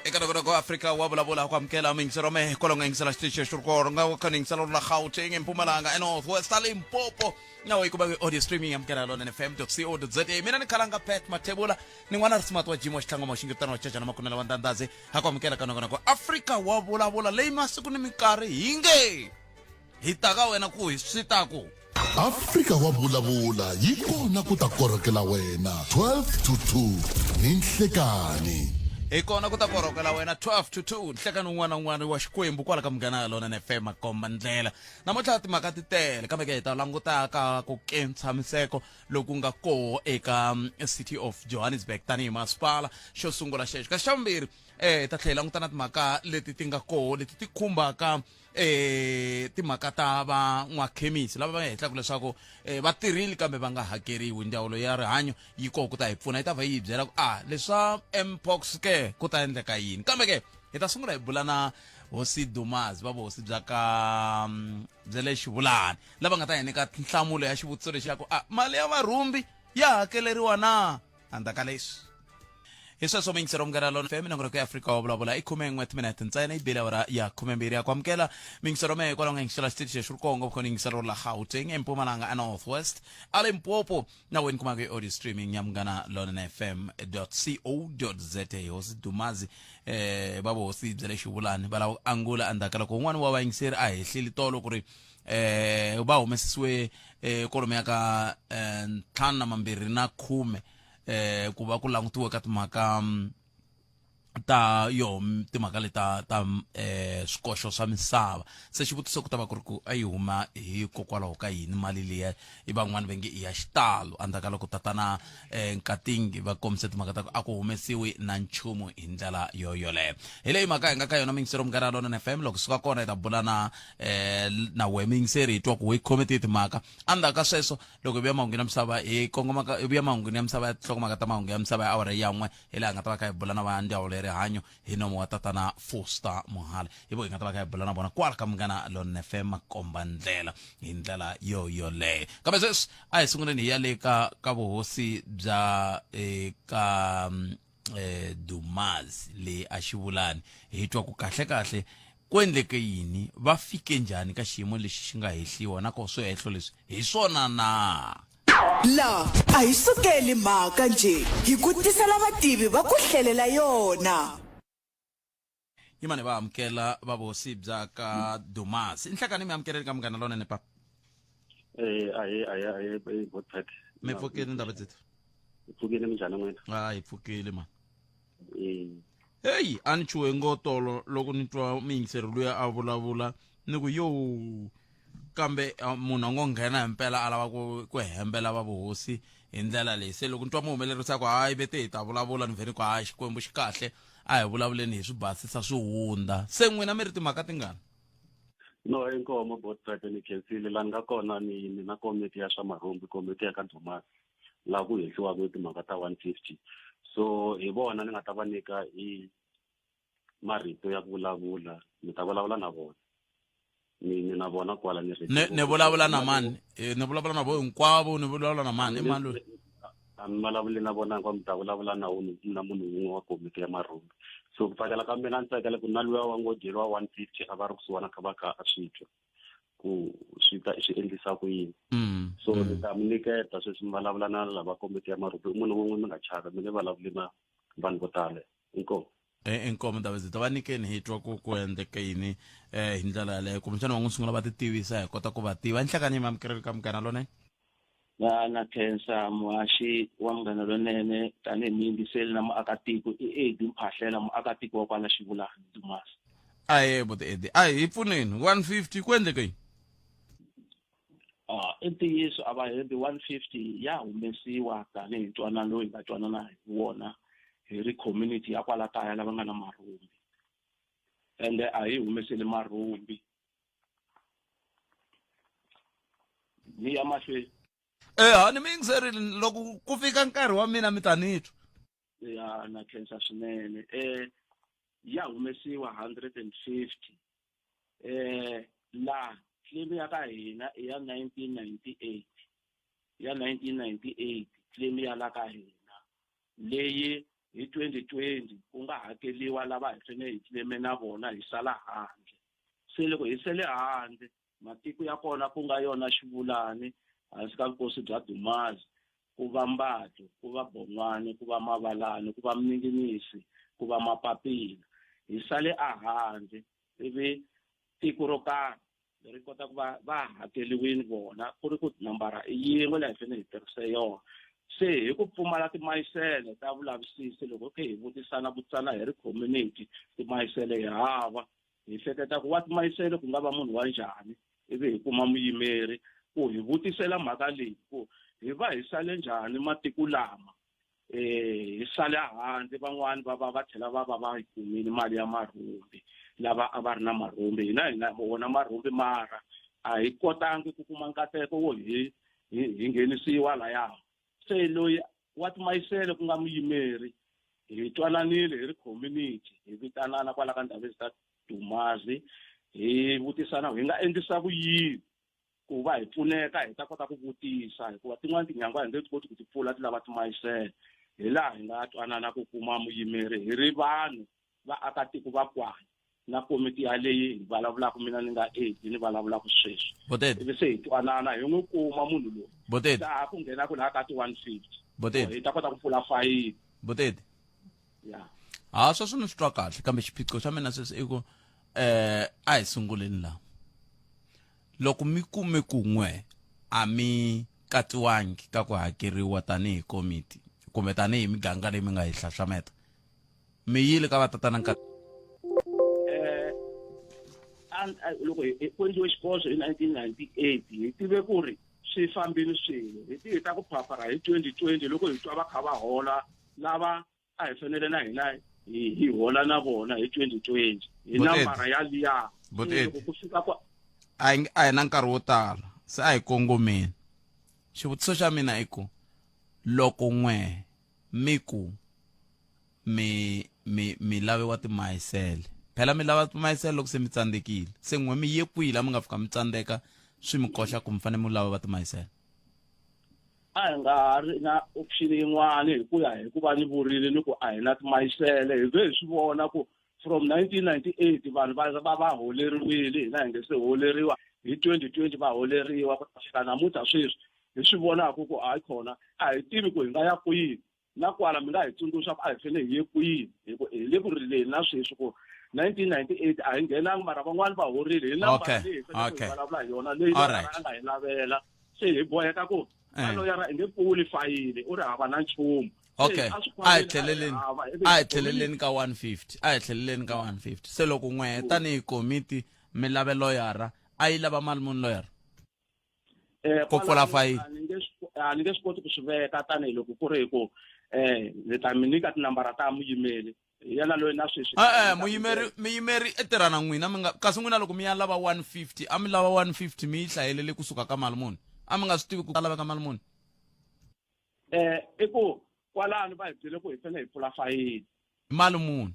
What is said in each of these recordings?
Eka nongonoko Afrika wa vulavula, ku amukela muyingiseri wa mehe kwalaho nga yingisela xitichi xi ri kona, nga kha ni yingisela la Gauteng, eMpumalanga, eNorth West, Limpopo, na yi kuma audio streaming ya Munghana Lonene FM co za. Mina ni khalanga Pat Mathebula, ni n'wana ri smart wa Jim wa Xitlangoma wa Xingitana wa Chachana Makunela wa Ndandhazi. Ha ku amukela ka nongonoko Afrika wa vulavula, leyi masiku ni minkarhi hi nge hi ta ka wena ku hi swi ta ku Afrika wa vulavula yi kona ku ta korhokela wena 12 to 2 ni nhlekani. Hi kona ku ta korhokela wena 12 to 2 nhlekani wun'wana na wun'wana wa Xikwembu kwala ka Munghana Lonene FM, makomba ndlela. Namuntlha timhaka ti tele, kambe ke hi ta languta ka ku ke ntshamiseko loku nga koho eka City of Johannesburg tanihi masipala, xo sungula xexo. Kasi xa vumbirhi, hi ta tlhela hi languta na timhaka leti ti nga koho leti ti khumbaka timhaka ta van'wakhemisi lava va nga hehlaka leswaku va tirhile kambe va nga hakeriwi. Ndzawulo ya rihanyo yi koho ku ta hi pfuna, yi ta va yi hi byela ku a leswa mpox ke ku ta endleka yini. Kambe ke hi ta sungula hi bula na Hosi Dumazi va vuhosi bya ka bya le Xivulani, lava nga ta hi nyika nhlamulo ya xivutiso lexi ya ku a mali ya varhumbi ya hakeleriwa na. Endzhaku ka leswi, hi sweswo muyingiseri Munghana Lona FM, minongonoko ya Afrika wa vulavula i 11 timinete ntsena yi bile awara ya 12. Ya ku amukela miyingisero mehe kwalaho nga yingisela xitichi lexi ri kongo vukona yingiselo la Gauteng, eMpumalanga, eNorth West, a Limpopo, na wena kumaka i-audio streaming ya Munghana Lona FM co za. Hosi Dumazi va vuhosi bya le Xivulani va lava ku angula endzhaku ka loko un'wana wa vayingiseri a hehlile tolo ku ri va humesisiwe kwalomuya ka 210 ku va ku langutiwe ka timhaka ta yo timhaka leta ta swikoxo swa misava. Se xivutiso ku ta va ku ri ku a yi huma hikokwalaho ka yini mali liya? I van'wani va nge i ya xitalo, endzhaku ka loko tatana Nkatingi va kombise timhaka ta ku a ku humesiwi na nchumu hi ndlela yo yoleyo. Hi leyi mhaka hi nga ka yona, muyingiseri Munghana Lonene FM. Loko suka kona hi ta bula na wehe muyingiseri, hi twa ku we khome tihi timhaka. Endzhaku ka sweswo, loko hi vuya mahungwini ya misava, hi kongoma ka hi vuya mahungwini ya misava ya tinhlokomhaka ta mahungu ya misava ya awara ya 1, hi laha hi nga ta va kha hi bula na va ndzawulo ya rihanyo hi nomo wa tatana Foster Mohale. Hi vo hi nga ta va kha hi bula na vona kwala ka Munghana Lonene FM, makomba ndlela hi ndlela yo yoleyo. Kambe sweswi a hi sunguleni hi ya le ka vuhosi bya ka Dumazi le a Xivulani, hi twa ku kahle kahle ku endleke yini, va fike njhani ka xiyimo lexi xi nga hehliwa, na ko swihehlo leswi hi swona na. La a hi sukeli mhaka njhe, hi ku tisela vativi va ku hlelela yona. Yimani va amukela va vuhosi bya ka Dumasi. Nhlekani mi amukeleni ka Munghana Lonene papa. Ahe ahe ahe, Godfred. Mi pfukile, ndaba zethu? Hi pfukile, minjhani n'wina? A hi pfukile mani. Heyi, a ni chuhe ngotolo loko ni twa muyingiseri luya a vulavula, ni ku yo kambe munhu a ngo nghena hi mpela a lava ku hembela va vuhosi hi ndlela leyi. Se loko ni twa muhumelerisi a ku hayi vete hi ta vulavula, ni vhe ni ku hayi, Xikwembu xi kahle, a hi vulavuleni hi swi basisa swi hundza. Se n'wina mi ri timhaka tingani? No, inkomo Godfred, ni khensile. Laha ni nga kona ni na komiti ya swa marhumbi, komiti ya ka Dumasi, laha ku hehliwaka timhaka ta 150. So hi vona ni nga ta va nyika i marito ya ku vulavula, ni ta vulavula na vona. Ni na vona kwala ni ri. Ni vulavula na mani? Ni vulavula na vo hinkwavo, ni vulavula na mani? I mani loyi? A mi vulavuli na vona hinkwavo, mi ta vulavula na na munhu wun'we wa komiti ya marhumbi. So ku tsakela ka mina, ni tsakela ku na luya wa ngo dyeriwa 150 a va ri kusuhana kha va kha a swi twa ku swi ta swi endlisa ku yini. So ni ta mi nyiketa sweswi mi vulavula na lava komiti ya marhumbi, munhu wun'we, mi nga chavi, mi nge vulavuli na vanhu vo tala. Inkomu. Inkomu Ndabezitha, va nyikeni hi twa ku endleke yini hi ndlela yaleyo. Kumbexana va n'wi sungula va ti tivisa, hi kota ku va tiva. Nhlekani mi amukeleli ka Munghana Lonene. Na khensa muhaxi wa Munghana Lonene, tanihi muyingiseli na muakatiko i Edi Mphahlela, muakatiko wa kwala Xivulani, Dumasi. Ahe buti Edi, a hi pfuneni, 150 ku endleke yini? I ntiyiso a va hembi, 150 ya humesiwa tanihi ntwanano lowu hi nga twanana hi wona hi ri community ya kwala kaya lava nga na marhumbi, ende a hi humeseli marhumbi. Ni ya mahlweni. Ha ni mi yingiserile, loko ku fika nkarhi wa mina mi ta ni twa. Ya, na khensa swinene. Ya humesiwa 150. La claim ya ka hina i ya 1998, ya 1998 claim ya la ka hina leyi hi 2020 ku nga hakeliwa lava hi fanele hi claim na vona hi sala handle. Se loko hi sele handle matiko ya kona ku nga yona Xivulani hansi ka vukosi bya Dumazi, ku va Mbato, ku va Bon'wani, ku va Mavalani, ku va Mninginisi, ku va Mapapila. Hi sale ehandle ivi tiko ro karhi ri kota ku va va hakeliwini vona ku ri ku nambara i yin'we leyi hi fanele hi tirhise yona. Se hi ku pfumala timayisele ta vulavisisi loko khe hi vutisana vutisana hi ri community timayisele hi hava hi hleketa ku wa timayisele ku nga va munhu wa njhani ivi hi kuma muyimeri ku hi vutisela mhaka leyi ku hi va hi sale njhani matiko lama hi sale handle van'wani va va va tlhela va va va yi kumile mali ya marhumbi lava a va ri na marhumbi hina hi na wona marhumbi mara a hi kotangi ku kuma nkateko wo hi hi nghenisiwa laya. Se loyi wa timayisele ku nga muyimeri hi twananile hi ri community hi vitanana kwala ka ndhawu ta Dumazi hi vutisana hi nga endlisa ku yini ku va hi pfuneka hi ta kota ku vutisa hikuva tin'wani tinyangwa hi nge koti ku ti pfula ti lava timayisele. Hi laha hi nga twanana ku kuma muyimeri hi ri vanhu vaakatiko va kwala na komiti yaleyi hi vulavulaka mina ni nga edi ni vulavulaka sweswi. Ivi se hi twanana hi n'wi kuma munhu loyi laha ku nghenaku laha ka ti-150 hi ta kota ku pfula fayili. Botedi. Ya. Ha sweswo ni swi twa kahle kambe xiphiqo xa mina sweswi i ku a hi sunguleni laha. Loko mi kume kun'we a mi katsiwangi ka ku hakeriwa tanihi komiti kumbe tanihi miganga leyi mi nga yi hlahlameta mi yile ka vatatana nkarhi Loko ku endliwe xiboxo hi 1998 hi tive ku ri swi fambile swilo hi ti hi ta ku phafara hi 2020 loko hi twa va kha va hola lava a hi fanele na hina hi hola na vona hi 2020 hi nambara ya liya. Loko ku fika kwa a hi na nkarhi wo tala se a hi kongomeni. Xivutiso xa mina i ku loko n'we mi ku mi mi mi laviwa timayisele phela mi lava timayisele loko se mi tsandzekile se n'we mi ye kwihi la mi nga fika mi tsandzeka swi mi koxa ku mi fanele mi lava va timayisele? A hi nga ha ri na option yin'wana hi ku ya hi ku va ni vurile ni ku a hi na timayisele. Hi ze hi swi vona ku from 1998 vanhu va va va holeriwile hina hi nge se holeriwa hi 2020 va holeriwa ku ta fika namuntlha sweswi hi swi vonaka ku hayi khona a hi tivi ku hi nga ya kwihi na kwala mi nga hi tsundzuxa ku a hi fanele hi ye kwihi hi ku hi le ku rileni na sweswi ku 1998 a hi nghenangi mara van'wani va horile hi nambara leyi hi fanele ku hi vulavula hi yona leyi a nga hi lavela se hi boheka ku loyara i nge pfuli fayili u ri hava na nchumu. Okay, a hi tlheleleni a hi tlheleleni ka 150 a hi tlheleleni ka 150. Se loko n'we tanihi komiti mi lave loyara a yi lava mali muni loyara ku pfula fayili? A ni nge swi koti ku swi veka tanihiloko ku ri hi ku ni ta mi nyika tinambara ta muyimeri yena loyi na sweswi. E-e, muyimeri muyimeri i tirha na n'wina mi nga kasi n'wina loko mi ya lava 150 a mi lava 150 mi yi hlayelele kusuka ka mali muni? A mi nga swi tivi ku ta laveka mali muni? I ku kwalano va hi byele ku hi fanele hi pfula fayili mali muni.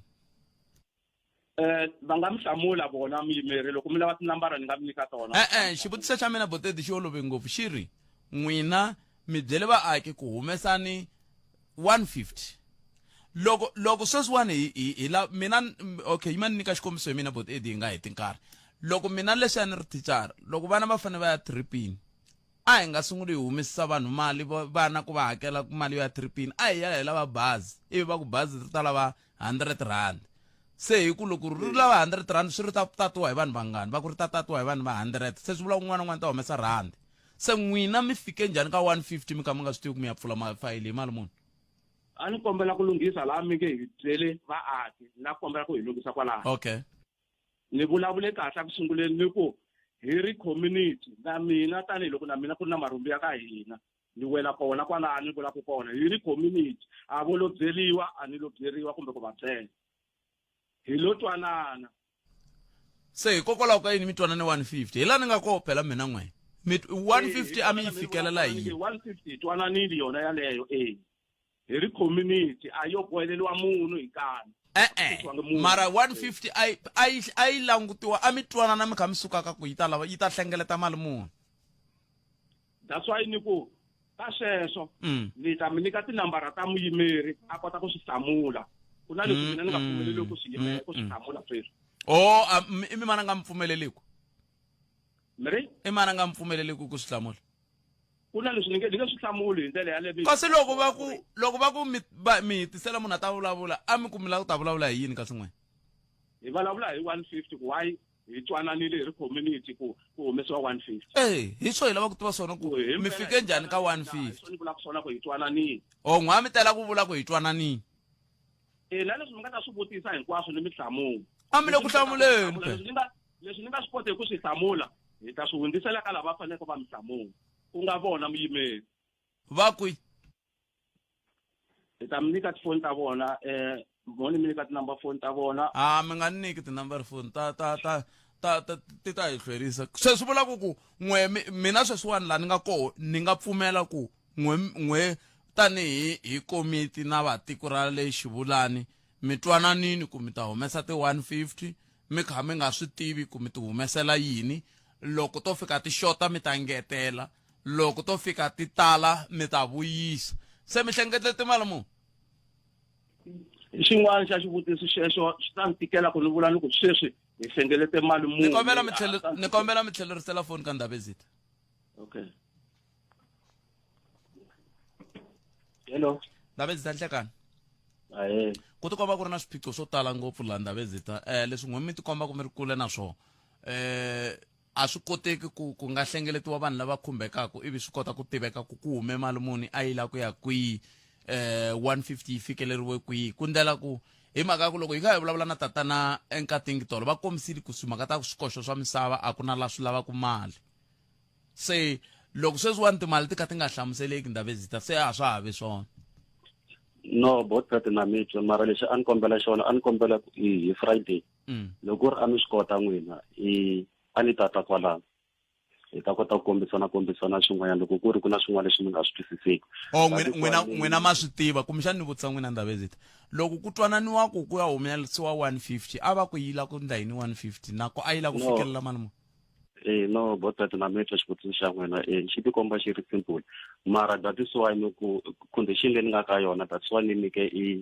Va nga mi hlamula vona muyimeri loko mi lava tinambara ni nga mi nyika tona. E-e, xivutiso xa mina Botedi xi olove ngopfu xi ri n'wina mi byele vaaki ku humesani 150 loko loko sweswiwani hi hi hi la mina okay yima ni nyika xikombiso hi mina Botedi hi nga heti nkarhi. Loko mina leswiya ni ri thicara loko vana va fanele va ya tripini a hi nga sunguli hi humesisa vanhu mali vana ku va hakela mali yo ya tripini a hi ya hi lava bazi ivi va ku bazi ri ta lava 100 rand se hi ku loko ri lava 100 rand swi ri ta tatiwa hi vanhu vangani va ku ri ta tatiwa hi vanhu va 100 se swi vula un'wana na un'wana ta humesa rand. Se n'wina mi fike njhani ka 150 mi kha mi nga swi tivi ku mi ya pfula mafayili hi mali muni? A ni kombela ku lunghisa laha mi nge hi byele vaaki na kombela ku hi lunghisa kwalaho. Okay. Ni vulavule kahle ku sunguleni ni ku hi ri community na mina tanihiloko na mina ku ri na marhumbi ya ka hina ni wela kona kwalaho ni vulaka kona hi ri community a vo lo byeriwa a ni lo byeriwa kumbe ku va byela hi lo twanana. Se hikokwalaho ka yini mi twanane 150 hi laha ni nga koho phela mina n'we mi 150 a mi yi fikelela hi yini? 150 hi twananile yona yaleyo e hi ri community a yo boheleriwa munhu hi nkani. E-e, mara 150 a yi a yi a yi langutiwa a mi twanana mi kha mi suka ka ku yi ta lava yi ta hlengeleta mali muni. That's why ni ku Ka sweswo Mm. ni ta mi nyika tinambara ta muyimeri a kota ku swi hlamula. Ku na leswi mina ni nga pfumeleriwi ku swi yimela ku swi hlamula sweswi. Oh, a mi- i mi mana nga mi pfumeleliku? Mi ri? I mana nga mi pfumeleliku ku swi hlamula? Ku na leswi ni nge ni nge swi hlamuli hi ndlela yaleyo. Kasi loko va ku loko va ku mi va mi hi tisela munhu a ta vulavula, a mi ku mi lava ku ta vulavula hi yini kasi n'we? Hi vulavula hi 150 ku why hi twananile hi ri community ku ku humesiwa 150. Eh, hi swo hi lava ku tiva swona ku Ku hi mi mpela fike hi njhani ka twananile na, hi 150. swona ni vulaka swona ku hi twananile. Oh, n'we a mi tela ku vula ku hi twananile. Eh, na leswi mi nga ta swi vutisa hinkwaswo ni mi hlamula. A mi le ku Leswi ni nga ta swi hlamuleni hlamula, phela. leswi ni nga leswi ni nga swi koteki ku swi hlamula, hi ta swi hundzisela ka lava faneleke va mi hlamula, ku nga vona muyimeri. Va kwi? Hi ta mi nyika tifoni ta vona, eh, mo ni mi nyika ti-number phone ta vona. A mi nga ni nyiki ti-number phone ta ta ta ta ta ti ta hi hlwerisa. Se swi vula ku ku n'we mina sweswiwani laha ni nga koho ni nga pfumela ku n'we n'we tanihi hi komiti na va tiko ra le Xivulani mi twananini ku mi ta humesa ti 150 mi kha mi nga swi tivi ku mi ti humesela yini loko to fika ti xota mi ta ngetela loko to fika ti tala mi ta vuyisa se mi hlengetle timali muni Xin'wana xa xivutiso xexo xi ta ni tikela ku ni vula ni ku sweswi hi hlengelete mali muni ni kombela mi tlhele ni kombela mi tlhelerisela foni ka Ndabezitha okay hello Ndabezitha nhlekani Ahee. Ku tikomba ku ri na swiphiqo swo tala ngopfu laha Ndabezitha leswi n'we mi tikomba ku mi ri kule na swona a swi koteki ku ku nga hlengeletiwa vanhu lava khumbekaka ivi swi kota ku tiveka ku ku hume mali muni a yi lava ku ya kwihi 150 yi fikeleriwe kwihi ku ndlela ku hi mhaka ya ku loko hi kha hi vulavula na tatana Enkatingi tolo va kombisile ku timhaka ta swikoxo swa misava a ku na la swi lavaka mali se loko sweswiwani timali ti kha ti nga hlamuseleki Ndabezitha se a swa ha vi swona no both na mitwa mara lexi a ni kombela xona a ni kombela ku hi Friday mm. loko ku ri a mi swi kota n'wina i a ni tata kwalano hi ta kota ku kombisana kombisana swin'wanyana loko ku ri ku na swin'wana leswi mi nga swi twisiseki o n'wina n'wina ma swi tiva kumbexani ni vutisa n'wina Ndabezitha loko ku twananiwa ku ku ya humelerisiwa 150 a va ku yi la ku ndla yini 150 nako a yi la ku fikelela mali muni Eh no botat na mi twa xivutiso xa n'wina eh xi tikomba xi ri simple mara that is why ni ku condition leyi ni nga ka yona that's why ni nyike i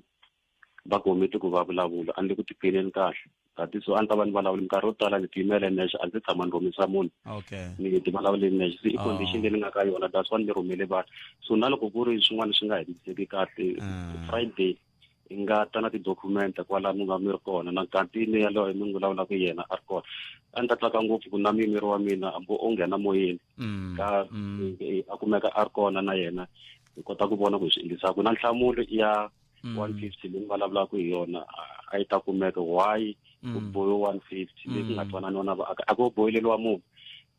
va komiti ku va vulavula a ni le ku tiphineni kahle that is why a ni ta va ni vulavula minkarhi yo tala ni tiyimela nexe a ndzi tshama ni rhumisa munhu okay ni ti vulavule nexe se i condition leyi ni nga ka yona that's why ni rhumele vanhu so na loko ku ri swin'wana swi nga hetiseki kahle Friday hi nga ta na ti-document kwala mi nga mi ri kona na kantini yaloye mi n'wi vulavulaka yena a ri kona a ni ta tsaka ngopfu ku na muyimeri wa mina hambi o nghena moyeni mm, ka mm. Eh, a kumeka a ri kona na yena hi kota ku vona ku hi swi endlisa ku na nhlamulo ya 150 mm. leyi mi vulavulaka hi yona a yi ta kumeka why ku bohiwe 150 leyi ku nga twananiwa na vaaka a ku boheleriwa munhu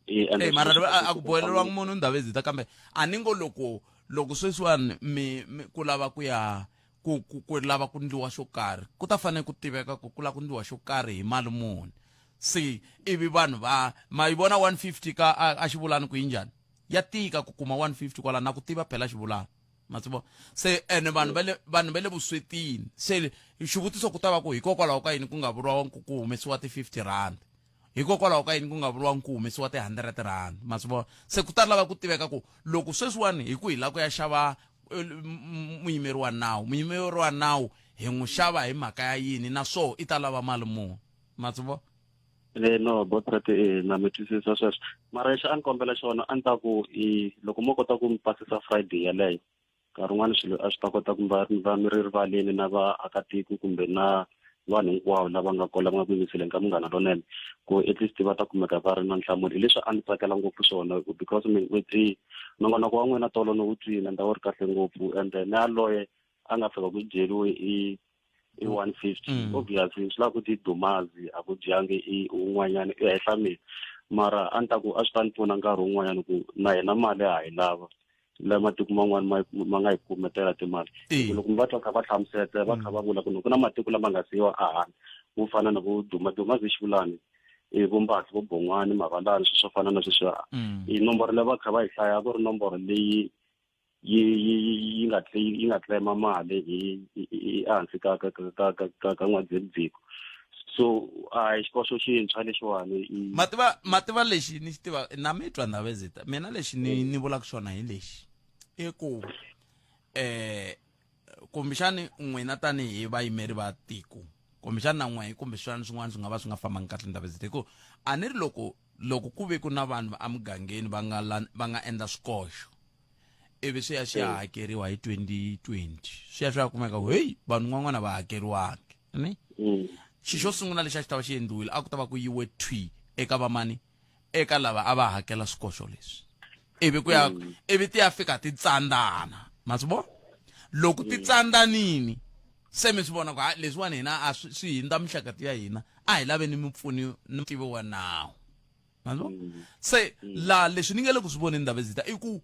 Eh, mara a ku boheleriwangi munhu Ndabezitha kambe a ni ngo loko loko sweswiwani mi, mi ku lava ku ya ku ku ku lava ku ndliwa xo karhi ku ta fanele ku tiveka ku ku lava ku ndliwa xo karhi hi mali muni se ivi vanhu va ma yi vona 150 ka a, a xivulani ku yi njhani ya tika ku kuma 150 kwala na ku tiva phela xivulani ma swi vona se ene vanhu va le vanhu va le vuswetini se xivutiso ku ta va ku hikokwalaho ka yini ku nga vuriwa ku ku humesiwa ti-50 rand hikokwalaho ka yini ku nga vuriwangi ku humesiwa ti-hundred rand ma swi vona se ku ta lava ku tiveka ku loko sweswiwani hi ku hi lava ku ya xava eh, muyimeri wa nawu muyimeri wa nawu hi n'wi xava hi mhaka ya yini naswoho i ta lava mali muni ma swi vona Eh, no botrat eh, na mi twisisa sweswo mara lexi a ni kombela xona a ni ta ku i loko mo kota ku mi pasisa friday yaleyo nkarhi wun'wani swilo a swi ta kota ku va va mi ri rivaleni na vaakatiko kumbe na vanhu hinkwavo lava nga kona lava nga ku yingiseleni ka munghana lonene ku at least va ta kumeka va ri na nhlamulo hi leswi a ni tsakela ngopfu swona because mi nongonoko wa n'wina tolo ni wu twile ndza wu ri kahle ngopfu and then yaloye a nga fika ku byeriwe i i 150 mm. obviously swi lava ku ti dumazi a ku dyangi i un'wanyana i henhla mina mara a ni ta ku a swi ta ni pfuna nkarhi wun'wanyana ku na hina mali ha yi lava la matiko man'wana ma ma nga yi kumetela timali loko mi va twa kha va hlamuseta va kha mm. va vula ku ku na matiko lama nga siyiwa ehandle vo fana na vo duma dumazi xivulani i vo mbatli vo bon'wani mavalani swilo swo fana na sweswiya mm. i nomboro leyi va kha va yi hlaya ku ri nomboro leyi yi yi yi nga yi nga tlema mali hi ehansi ka ka ka ka ka ka n'wadzekudzeko so a hi xikoxo xintshwa lexiwani mativa mativa lexi ni xi tiva na mi twa Ndabezitha mina lexi ni ni vulaka xona hi lexi I ku kumbexani n'wina tanihi vayimeri va tiko, kumbexani na n'wehe, kumbexani swin'wana swi nga va swi nga fambangi kahle, Ndabezitha, hi ku a ni ri loko ku ve ku na vanhu emugangeni va nga va nga endla swikoxo, ivi swi ya swi ya hakeriwa hi 2020, swi ya swi ya kumeka ku heyi, vanhu van'wana va hakeriwangi ni xi xo sungula lexi a xi ta va xi endliwile a ku ta va ku yiwe thwi eka vamani, eka lava a va hakela swikoxo leswi, ivi ku ya ivi ti ya fika ti tsandzana. Ma swi vona loko ti tsandzanini, se mi swi vona ku ha leswiwani hina a swi hindza mihleketo ya hina, a hi laveni mipfuni ni mutivi wa nawu. Ma swi vona se laha leswi ni nge le ku swi voneni, Ndabezitha, i ku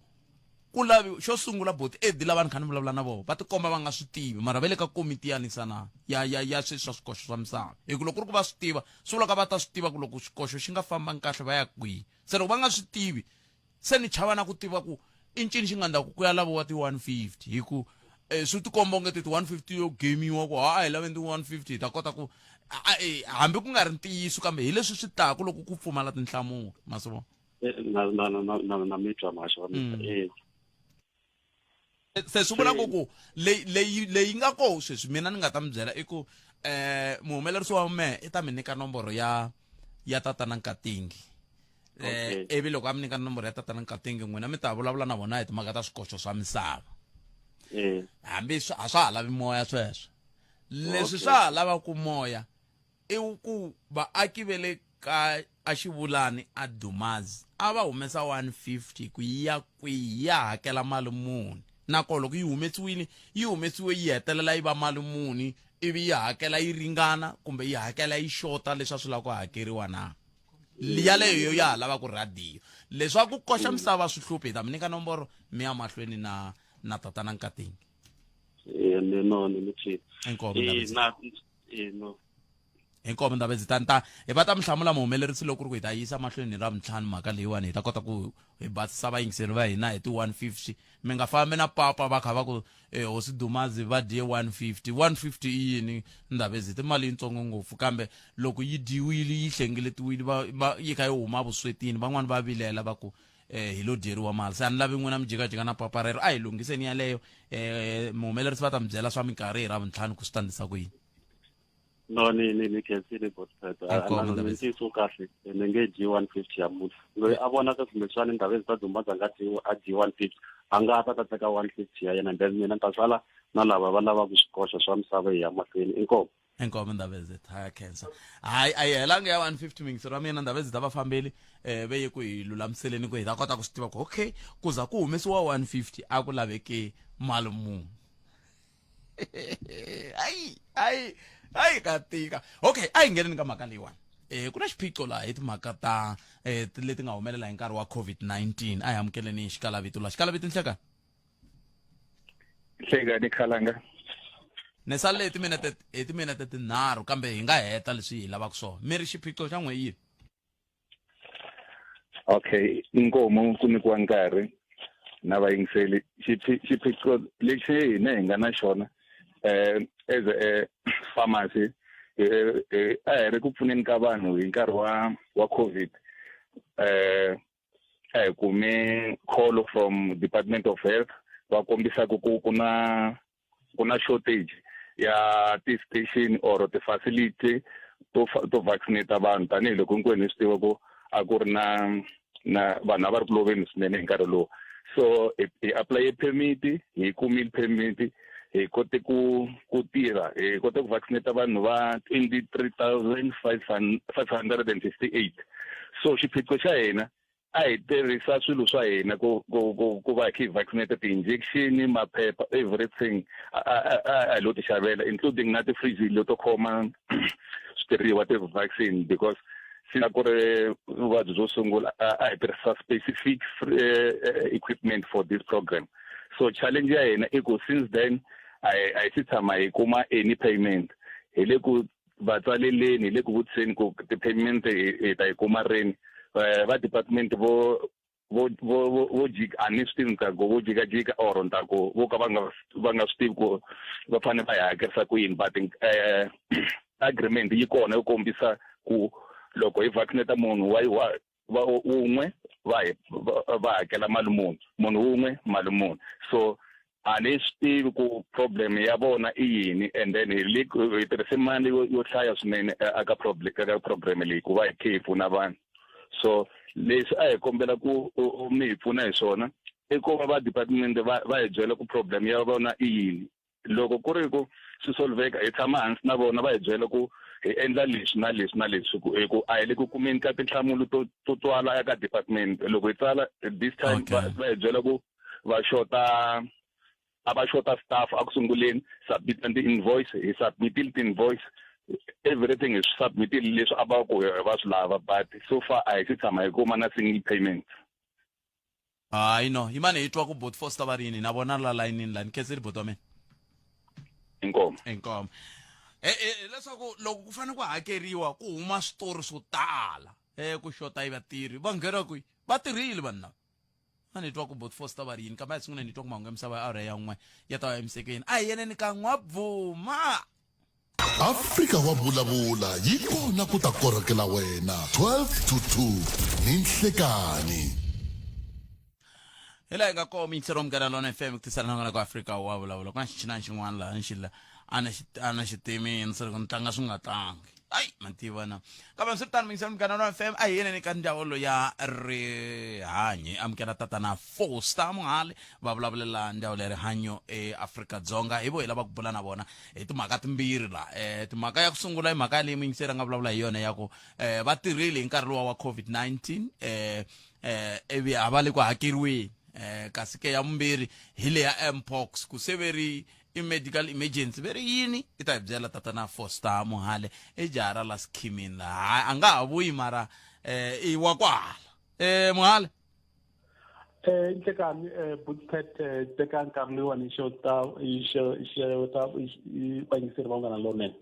ku lavi xo sungula boti edi lava ni kha ni vulavula na vona va tikomba va nga swi tivi, mara va le ka komiti ya nisana ya sweswi swa swikoxo swa misava, hi ku loko ku ri ku va swi tiva, swi vula ka va ta swi tiva ku loko xikoxo xi nga fambangi kahle va ya kwihi. Se loko va nga swi tivi, se ni chava na ku tiva ku i ncini xi nga ndlaku ku ya laviwa ti-150, hi ku swi tikomba onge ti 150 yo gamiwa ku ha a hi laveni ti-150 hi ta kota ku hambi ku nga ri ntiyiso, kambe hi leswi swi taku loko ku pfumala tinhlamulo. Ma swi vona? Na mi twa, mhaxo wa mina. Se swi vula ku leyi nga koho sweswi mina ni nga ta mi byela i ku muhumelerisi wa mehe i ta mi nyika nomboro ya tatana Nkatingi. Ivi loko a mi nyika nomboro ya tatana Nkatingi, n'wina mi ta vulavula na vona hi timhaka ta swikoxo swa misava. Hambi a swa ha lavi moya sweswo, leswi swa ha lavaku moya i ku vaaki ve le ka a Xivulani a Dumazi a va humesa 150 ku yi ya kwihi, ya hakela mali muni, nakona loko yi humesiwile, yi humesiwe yi hetelela yi va mali muni, ivi yi hakela yi ringana kumbe yi hakela yi xota leswi a swi lava ku hakeriwa na yaleyo yo ya ha lava ku rhadiyo. Leswaku koxa misava swi hluphi, hi ta mi nyika nomboro mi ya mahlweni na tatana Nkatingi. No, ni mi twile. Inkomu, Na no. Inkomu, Ndabezitha. Ni ta hi va ta mi hlamula muhumelerisi loko ku ri ku hi ta yisa mahlweni hi Ravuntlhanu mhaka leyiwani, hi ta kota ku hi basisa vayingiseri va hina hi ti-150. Mi nga fambi na papa va kha va ku hosi Dumazi va dye 150. 150 i yini, Ndabezitha? I mali yitsongo ngopfu, kambe loko yi dyiwile, yi hlengeletiwile, va yi kha yi huma vuswetini, van'wani va vilela va ku hi lo dyeriwa mali. Se a ni lavi n'wina mi jikajika na papa rero, a hi lunghiseni yaleyo. Muhumelerisi va ta mi byela swa minkarhi hi Ravuntlhanu ku swi ta ndlisa ku yini. No, ni khensile, Godfred. Inkomu, Ndabezitha. Ntiyiso kahle, ni nge dyi 150 ya munhu loyi a vonaka kumbexani Ndabezitha Dumazi a nga dyi, a dyi 150, a nga ta teka 150 ya yena, then mina ni ta sala na lava va lavaka swikoxo swa misava hi ya mahlweni. Inkomu. Inkomu, Ndabezitha, ha khensa. Hayi, a yi helanga ya 150, mingisero wa mina. Ndabezitha va fambeli ve ye ku hi lulamiseleni ku hi ta kota ku swi tiva ku okay, ku za ku humesiwa 150 a ku laveki mali muni. Ayi ayi ayi, ka tika. Okay, a hi ngheneni ka mhaka leyiwani. Ku na xiphiqo laha hi timhaka ta leti nga humelela hi nkarhi wa COVID-19. A hi amukeleni xikalavito laha. Xikalavito, nhleka. Hlekani, khalanga. Ni salele hi timinete tinharhu, kambe hi nga heta leswi hi lavaka swona. Mi ri xiphiqo xa n'we yini? Okay, inkomu ku nyikiwa nkarhi na vayingiseli. Xiphiqo lexi hina hi nga na xona as a pharmacy, a hi ri ku pfuneni ka vanhu hi nkarhi wa COVID. A hi kume call from Department of Health va kombisaka ku na shortage ya ti-station or ti-facility to vaccinate vanhu, tanihiloko hinkwenu hi swi tiva ku a ku ri na vanhu a va ri ku loveni swinene hi nkarhi lowu. So hi apply permit, hi kumile permit, hi kote ku tirha, hi kote ku vaccinate vanhu va 23,558. So xiphiqo xa hina, a hi tirhisa swilo swa hina ku va hi vaccinate, ti-injection, maphepha, everything a hi lo ti xavela, including na ti-fridge leto khoma switirhiwa ti-vaccine, because since ku ri vuvabyi byo sungula, a hi tirhisa specific equipment for this program. So challenge ya hina i ku since then a hi si tshama hi kuma any payment. Hi le ku vatsaleleni, hi le ku vutiseni ku ti-payment hi ta yi kuma rini. Va department vo jika, a ni swi tivi ni ku vo jikajika or ni ta ku vo ka va nga swi tivi ku va fanele va hi hakerisa ku yini, but agreement yi kona yo kombisa ku loko hi vaccinate munhu wa wa va wun'we. va hi va hakela mali muni munhu wun'we mali muni so a ni swi tivi ku problem ya vona i yini and then hi le hi tirhise mali yo yo hlaya swinene aka problem eka program leyi ku va hi khe hi pfuna vanhu so leswi a hi kombela ku mi hi pfuna hi swona i ku va va department va va hi byela ku problem ya vona i yini loko ku ri ku swi solveka hi tshama hansi na vona va hi byela ku hi endla leswi na leswi na leswi ku hi ku a hi le ku kumeni ka tinhlamulo to to twala eka department loko hi tsala this time va va hi byela ku va xota a va xota staff a ku sunguleni submit ti-invoice hi submitile ti-invoice everything hi swi submitile leswi a va ku va swi lava but so far a hi si tshama hi kuma na single payment Hayi no, yimani hi twa ku bot Foster va ri yini na vona la layinini la ni khenseli bot wa mina. Inkomu. Inkomu. Eh, eh, leswaku loko ku fanele ku hakeriwa ku huma switori swo tala eh ku xota yi vatirhi va nghena kwihi va tirhile vanhu lava a ni twa ku bot Foster va ri yini kambe a hi sungule ni twa ku mahungu ya misava ya awara ya n'we ya ta va emisekeni a hi yeneni ka n'wabvuma. Afrika wa vulavula yi kona ku ta korhokela wena 12 to 2 ni nhlekani. Hi laha hi nga kona miyingiseri wa Munghana Lona FM ku tisela na ku Afrika wa vulavula ku na xichinani xin'wana laha ni xi la a ni xi a ni xi timini se loko ni tlanga swi nga tlangi ayi ma tiva na kambe swi ri tano miyingiseri Munghana Lona FM a hi yeneni ka ndzawulo ya rihanyo hi amukela tatana Foster Muhali va vulavulela ndzawulo ya rihanyo eAfrika-Dzonga hi vo hi lava ku bula na vona hi timhaka timbirhi la eh timhaka ya ku sungula i mhaka leyi muyingiseri a nga vulavula hi yona ya ku eh va tirhile hi nkarhi luwa wa COVID-19 eh eh ivi a va le ku hakeriweni eh kasi ke ya vumbirhi hi le ya mpox ku se ve ri i medical emergency ve ri yini i ta hi byela tatana Foster Mohale i jaha ra la Sikhimini laha a nga ha vuyi mara eh i wa kwahala eh Mohale. Eh nhlekani eh Bootpet eh, teka nkarhi loyiwani hi xeweta hi xeweta vayingiseri va Munghana Lonene.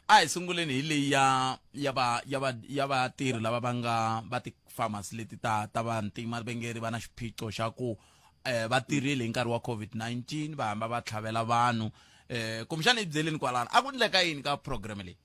A hi sunguleni hi leyi ya ya va ya va ya vatirhi lava va nga va ti-pharmacy leti ta ta vantima va nge ri va na xiphiqo xa ku eh va tirhile hi nkarhi wa COVID-19 va hamba va tlhavela vanhu eh kumbexana hi byeleni kwalano a ku ndleka yini ka program leyi.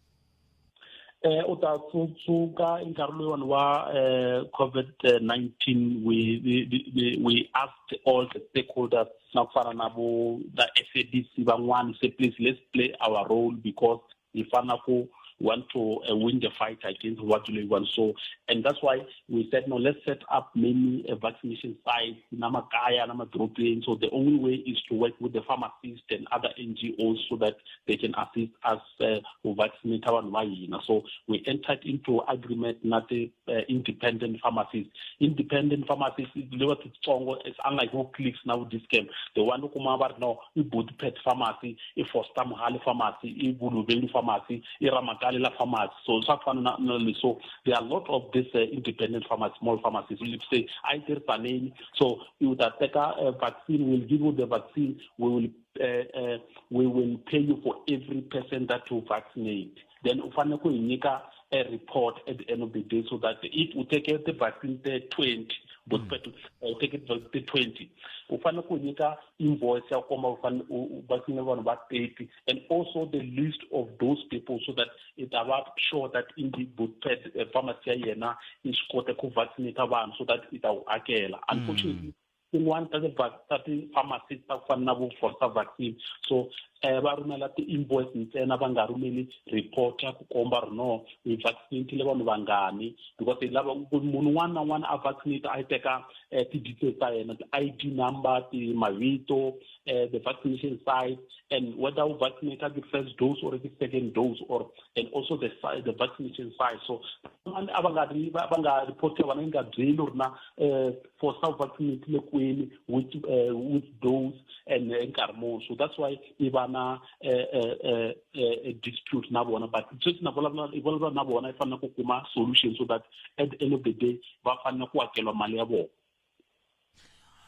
Eh u ta tsundzuka nkarhi loyiwani wa eh COVID-19 we, we we asked all the stakeholders na ku fana na vo the SABC van'wana say please let's play our role because hi fana ku want to uh, win the fight against vuvabyi leyiwani so and that's why we said no let's set up many uh, vaccination sites na makaya na madorobeni so the only way is to work with the pharmacists and other NGOs so that they can assist us uh, ku vaccinate vanhu va hina so we entered into agreement na ti uh, independent pharmacies independent pharmacies lewa titsongo is unlike vo clicks na vo discam the one u kuma va ri no i Bootpet pharmacy i Foster Mohale pharmacy i Buluvelu pharmacy i Ramakalela pharmacy so swa fana na na leswi so there are a lot of this uh, independent pharmacy small pharmacies we say a yi tirhisaneni so u ta teka uh, vaccine we'll give you the vaccine we will uh, uh, we will pay you for every person that you vaccinate then u fanele ku hi nyika a report at the end of the day so that if u take the vaccine te 20 both mm. u take the 20 u fanele ku nyika invoice ya komba u fanele u vaccine vanhu va 30 and also the list of those people so that i ta va sure that in the bootpad eh, pharmacy ya yena i swi kote ku vaccinate vanhu so that i ta wu hakela unfortunately Tin'wana ta ti ta ti-pharmacy ta ku fana na vo Forsa vaccine so um va rhumela ti-invoice ntsena va nga rhumeli report ya ku komba ri no hi vaccinate-ile vanhu vangani because hi lava ku munhu un'wana na un'wana a vaccinate a yi teka um ti-details ta yena ti-I_D number ti mavito um the vaccination site and whether u vaccinate the first dose or the second dose or and also the the vaccination site so van'wana a va nga ri va nga report ya vona yi nga byeli ri na um for self vaccinate le kwini which uh, which dose and eh, nkarhi muni so that's why i va na eh, eh, eh, dispute na vona but sweswi na vulavula i vulavula na vona i fanele ku kuma solution so that at the end of the day va fanele ku hakeliwa mali ya vona.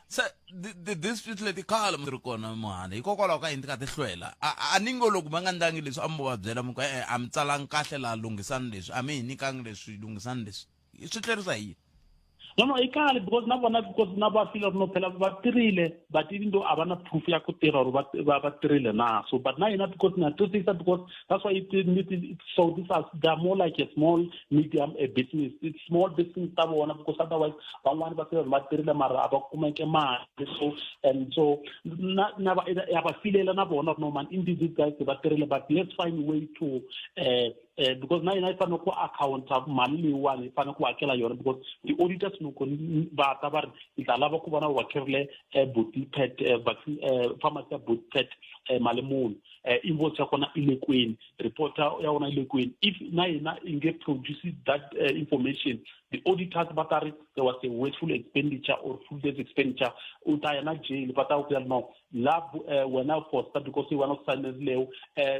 Se ti-dispute leti khale mi ri kona muhana hikokwalaho ka yini ti kha ti hlwela a ni ngo loko va nga ndlangi leswi a mi va byela mi ku e-e a mi tsalangi kahle laha lunghisani leswi a mi hi nyikangi leswi lunghisani leswi swi tlherisa hi yini? No, i kahle because na vona, because na va feel no, phela va tirhile, but even though a va na proof ya ku tirha or va tirhile na. So but na hina, because na twisisa, because that's why it so this are, they are more like a small medium a business. It's small business ta vona, because otherwise van'wani va se va tirhile mara a va kumeke mali. So and so na va ya va filela na vona, no man, indeed these guys va tirhile, but let's find way to because na hina yi fanele ku accounta mali leyiwani, yi fanele ku hakela yona, because ti-auditors loko va ta va ri hi ta lava ku vona va hakerile Boetie vaccine pharmacy ya Boetie mali muni, invoice ya kona i le kwini, report ya wona yi le kwini. If na hina i nge produce that information, the auditors va ta ri there was a wasteful expenditure or fruitless expenditure. U ta ya na jail, va ta ku no la wena Foster, because i wena u sayinerileyo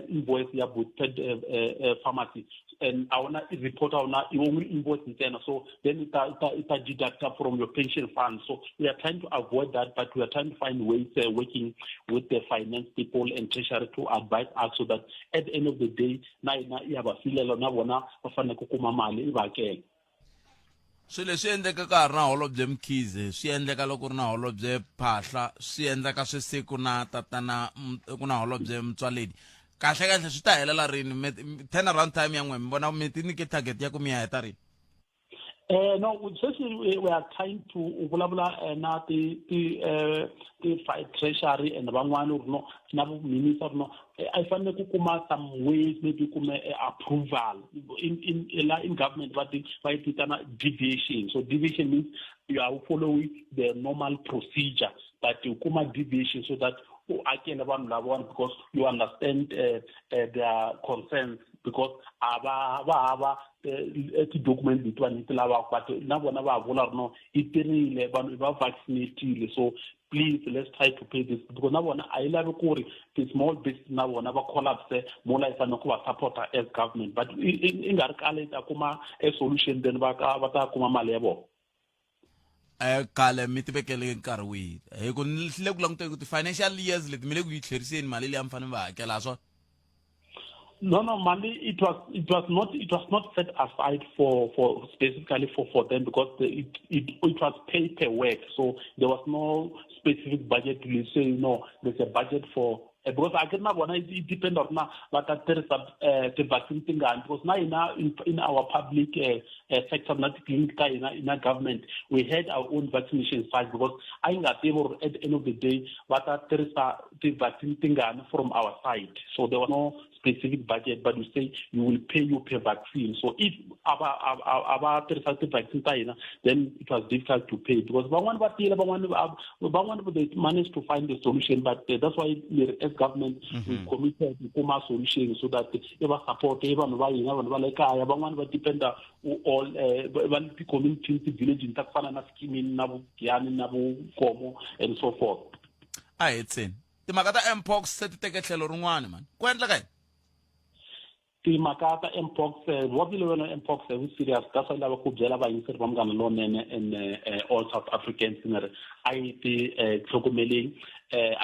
invoice ya Boetie pharmacy and a wuna report, a wuna, i only invoice ntsena. So then ita deduct from your pension fund. So we are trying to avoid that, but we are trying to find ways, working with the finance people and treasury to advise us, so that at the end of the day na hina ya va filela, na vona va fanele ku kuma mali i va hakela. Swilo leswi endleka ka ha ri na Holobye Mkhize, swi endleka loko ri na Holobye Phahla, swi endleka swi siku na tatana ku na Holobye Mtswaledi. Kahle kahle swi ta helela rini? Turnaround time ya n'we, mi vona mi ti nyike target ya ku mi ya heta rini? No, sweswi we are trying to vulavula na ti treasury and van'wani uri no na minister no, a yi fanele ku kuma some ways, maybe kume approval in la in government va ti va yi vitana deviation. So deviation means you are following the normal procedure, but you kuma deviation so that u akele vanhu lavawani, because you understand their concerns, because a va va hava ti-document letiwani hi ti lavaka, but na vona va vula ri no, i tirhile, vanhu va vaccinatile, so please let's try to pay this, because na vona a yi lavi ku ri ti-small business na vona va collapse mola yi fanele ku va supporta as government. But i nga ri kale yi ta kuma a solution, then va ta kuma mali ya vona. Khale mi ti vekele nkarhi wihi? Hi ku ni le ku languteni ku ti-financial years leti mi le ku yi tlheriseni mali leyi a mi fanele mi va hakela ha swona. No, mali it was not set aside for specifically for them, because it was pay per work, so there was no specific budget to say no, there's a budget for because a ke na vona it depend on na va ta tirhisa ti-vaccine tingani, because na hina in our public sector na ti-clinic ta hina na government, we had our own vaccination site, because a yi nga tivi uri at the end of the day va ta tirhisa ti-vaccine tingani from our side. So there was no specific budget, but we say you will pay you per vaccine. So if a va tirhisa ti-vaccine ta hina, then it was difficult to pay, because van'wani va tile, van'wani they managed to find a solution. But that's why as government we committed ku kuma solution so that i va support i vanhu va hina, vanhu va le kaya, van'wani va dependa all va le ti-community, ti-village ta ku fana na Skimini na Vugiyani na Vukomo and so forth. A hi tsini timhaka ta mpox, se ti teke tlhelo rin'wana mani, ku endleka yini? Timhaka ta mpox, vuvabyi leyi mpox very serious. That's why lava ku byela vayingiseri va Munghana Lonene and all South Africans ni ri a yi ti tlhogomeleni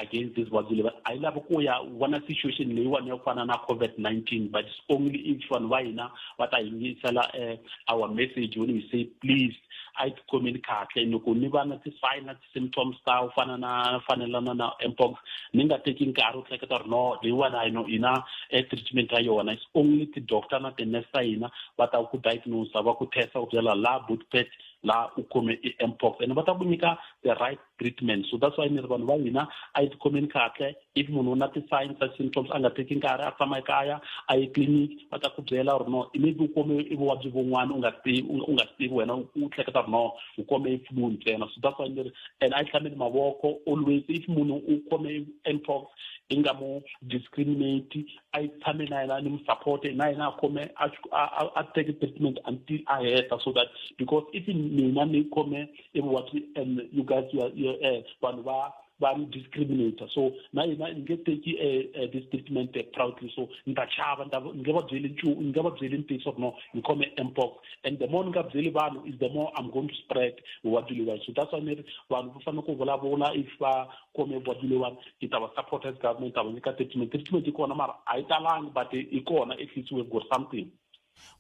against this vuvabyi leyi. A yi lavi ku ya vona situation leyiwani ya ku fana na COVID-19, but it's only if vanhu va hina va ta yingisela our message when we say please a yi tikhomeni kahle. Loko ni va na ti-sign na ti-symptoms ta ku fana na fanelana na mpox, ni nga teki nkarhi u hleketa ri no, leyiwani a yi no hina treatment ya yona. It's only ti-doctor na ti-nurse ta hina va ta ku diagnose, va ku testa, ku byela la Boetpet la u khome i mpox, and va ta ku nyika the right treatment. So that's why ni ri vanhu va hina a yi tikhomeni kahle. If munhu u na ti-signs ta symptoms, a nga teki nkarhi, a tshama ekaya, a ye clinic, va ta ku byela uri no, maybe u kome i vuvabyi van'wana u nga tivi, u nga swi tivi wena, u hleketa ri no, u kome i flu ntsena. So that's why ni ri and a yi hlambeni mavoko always. If munhu u khome mpox, i nga mu discriminate, a yi tshame na yena, ni mu support na yena, a khome a take treatment until a heta, so that because if mina ni khome i vuvabyi and you guys you are, vanhu va ni discriminator, so na yena ni nge teki this treatment proudly. So ni ta chava, ni nge va byeli nchumu, ni nge va byeli ntiyiso no ni khome mpox, and the more ni nga byeli vanhu is the more I'm going to spread vuvabyi leyiwani. So that's why ni ri vanhu va fanele ku vulavula. If va khome vuvabyi leyiwani, hi ta va support as government, ta va nyika treatment. Treatment yi kona, mara a yi talangi, but yi kona. At least we've got something.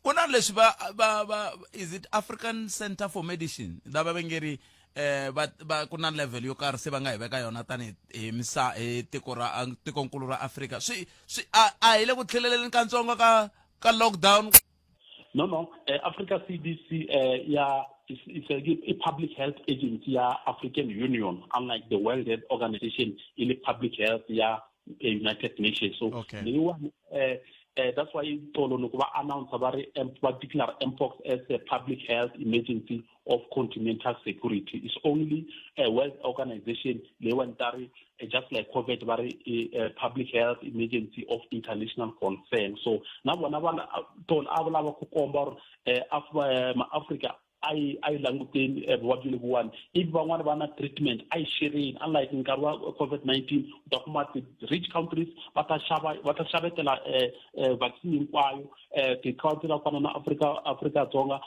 Ku na leswi va va va is it African Center for Medicine lava va nge ri eh va va ku na level yo karhi se va nga hi veka yona tani hi misa hi tiko ra tikonkulu ra Afrika swi swi a a hi le ku tlheleleni katsongo ka ka lockdown. No, no, Africa CDC ya is, is a, a public health agency ya African Union, unlike the World Health Organization e le public health ya United Nations. So leyiwani that's why tolo loko va announce va ri va declare mpox as a public health emergency of continental security. It's only a World Organization leyiwani ta ri just like COVID va ri public health emergency of international concern. So na vona va tolo a va lava ku komba uri maAfrika a yi a yi languteni vuvabyi lebyiwani, if van'wani va na treatment a yi xereni, unlike nkarhi wa COVID-19 u ta kuma ti-rich countries va ta xava va ta xavetela vaccine hinkwayo, ti-country ta ku fana na Afrika Afrika-Dzonga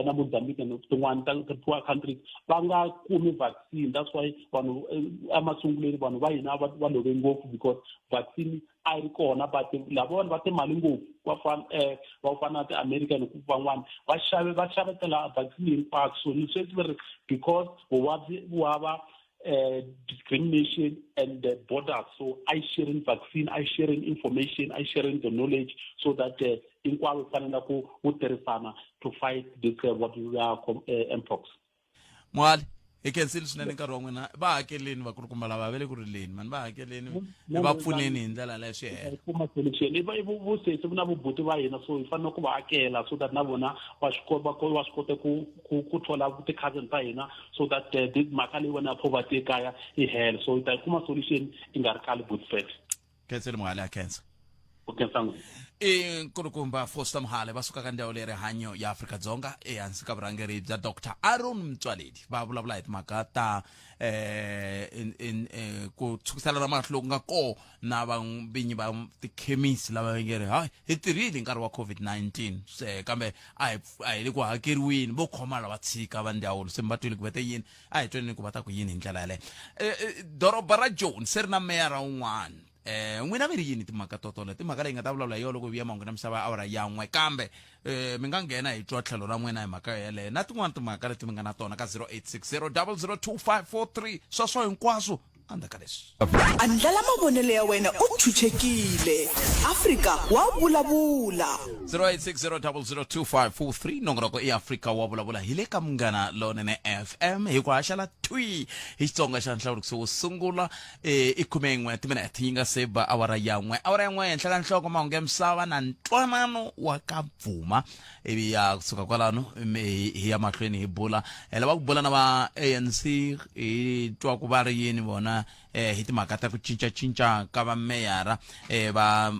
na Mozambique and tin'wani ta ti-poor countries va nga kumi vaccine. That's why vanhu emasungulweni vanhu va hina va va love ngopfu because vaccine a yi ri kona, but lavawani va timali ngopfu va fana va fana na ti-America ni van'wani va xave va xavetela vaccine hinkwako. So ni sweswi va ri because vuvabyi vu hava discrimination and the borders, so I sharing vaccine, I sharing information, I sharing the knowledge so that hinkwavo fanele ku ku tirhisana to fight this vuvabyi bya mpox. Mwali, hi khensile swinene nkarhi wa n'wina. Va hakeleni vakulukumba lava va le ku rileni mani, va hakeleni, va pfuneni hi ndlela leyo swi hela. Kuma solution. I va i vusesi na vubuti va hina, so hi fanele ku va hakela so that na vona va swi va va swi kota ku ku ku thola ti-cousin ta hina so that this mhaka leyi wena ya poverty ekaya yi hela. So hi ta yi kuma solution i nga ri khale, Bootfed. Khensile Muhale, a khensa. Ku khensa n'wina. I nkulukumba Foster Mohale va suka ka ndzawulo ya rihanyo ya Afrika-Dzonga ehansi ka vurhangeri bya Dr Aaron Mtswaledi va vulavula hi timhaka ta eh, in, in, eh, ku tshwukiselana mahlo loku nga kona na vinyi va tikhemisi lava va nge ri hayi hi tirhile hi nkarhi wa COVID-19 se kambe a hi a hi le ku hakeriweni vo khoma lava tshika va ndzawulo se mi va twile ku va te yini a hi tweni ku va ta ku yini hi ndlela yaleyo. Doroba ra Joni se ri na meyara un'wana. N'wina mi ri yini timhaka totoleto? I mhaka leyi nga ta vulavula hi yona loko hi vuya mahungu na misava ya awara ya n'we, kambe mi nga nghena hi twa tlhelo ra n'wina hi mhaka yeleyo na tin'wana timhaka leti mi nga na tona ka 0860 002543. Sweswo hinkwaswo endzhaku ka leswi. Andlala mavonelo ya wena u chuchekile. Afrika wa vulavula. 0860002543 nongonoko i Afrika wa vulavula hi le ka Munghana Lonene FM hi ku haxela thwi hi Xitsonga xa nhlawulikiso wo sungula. I 11 timinete yi nga se ba awara ya n'we, awara ya n'we henhla ka nhloko mahungu ya misava na ntwanano wa ka Bvuma, ivi ya kusuka kwalano hi ya mahlweni hi bula. Hi lava ku bula na va ANC hi twa ku va ri yini vona hi timhaka ta ku cincacinca ka vameyara va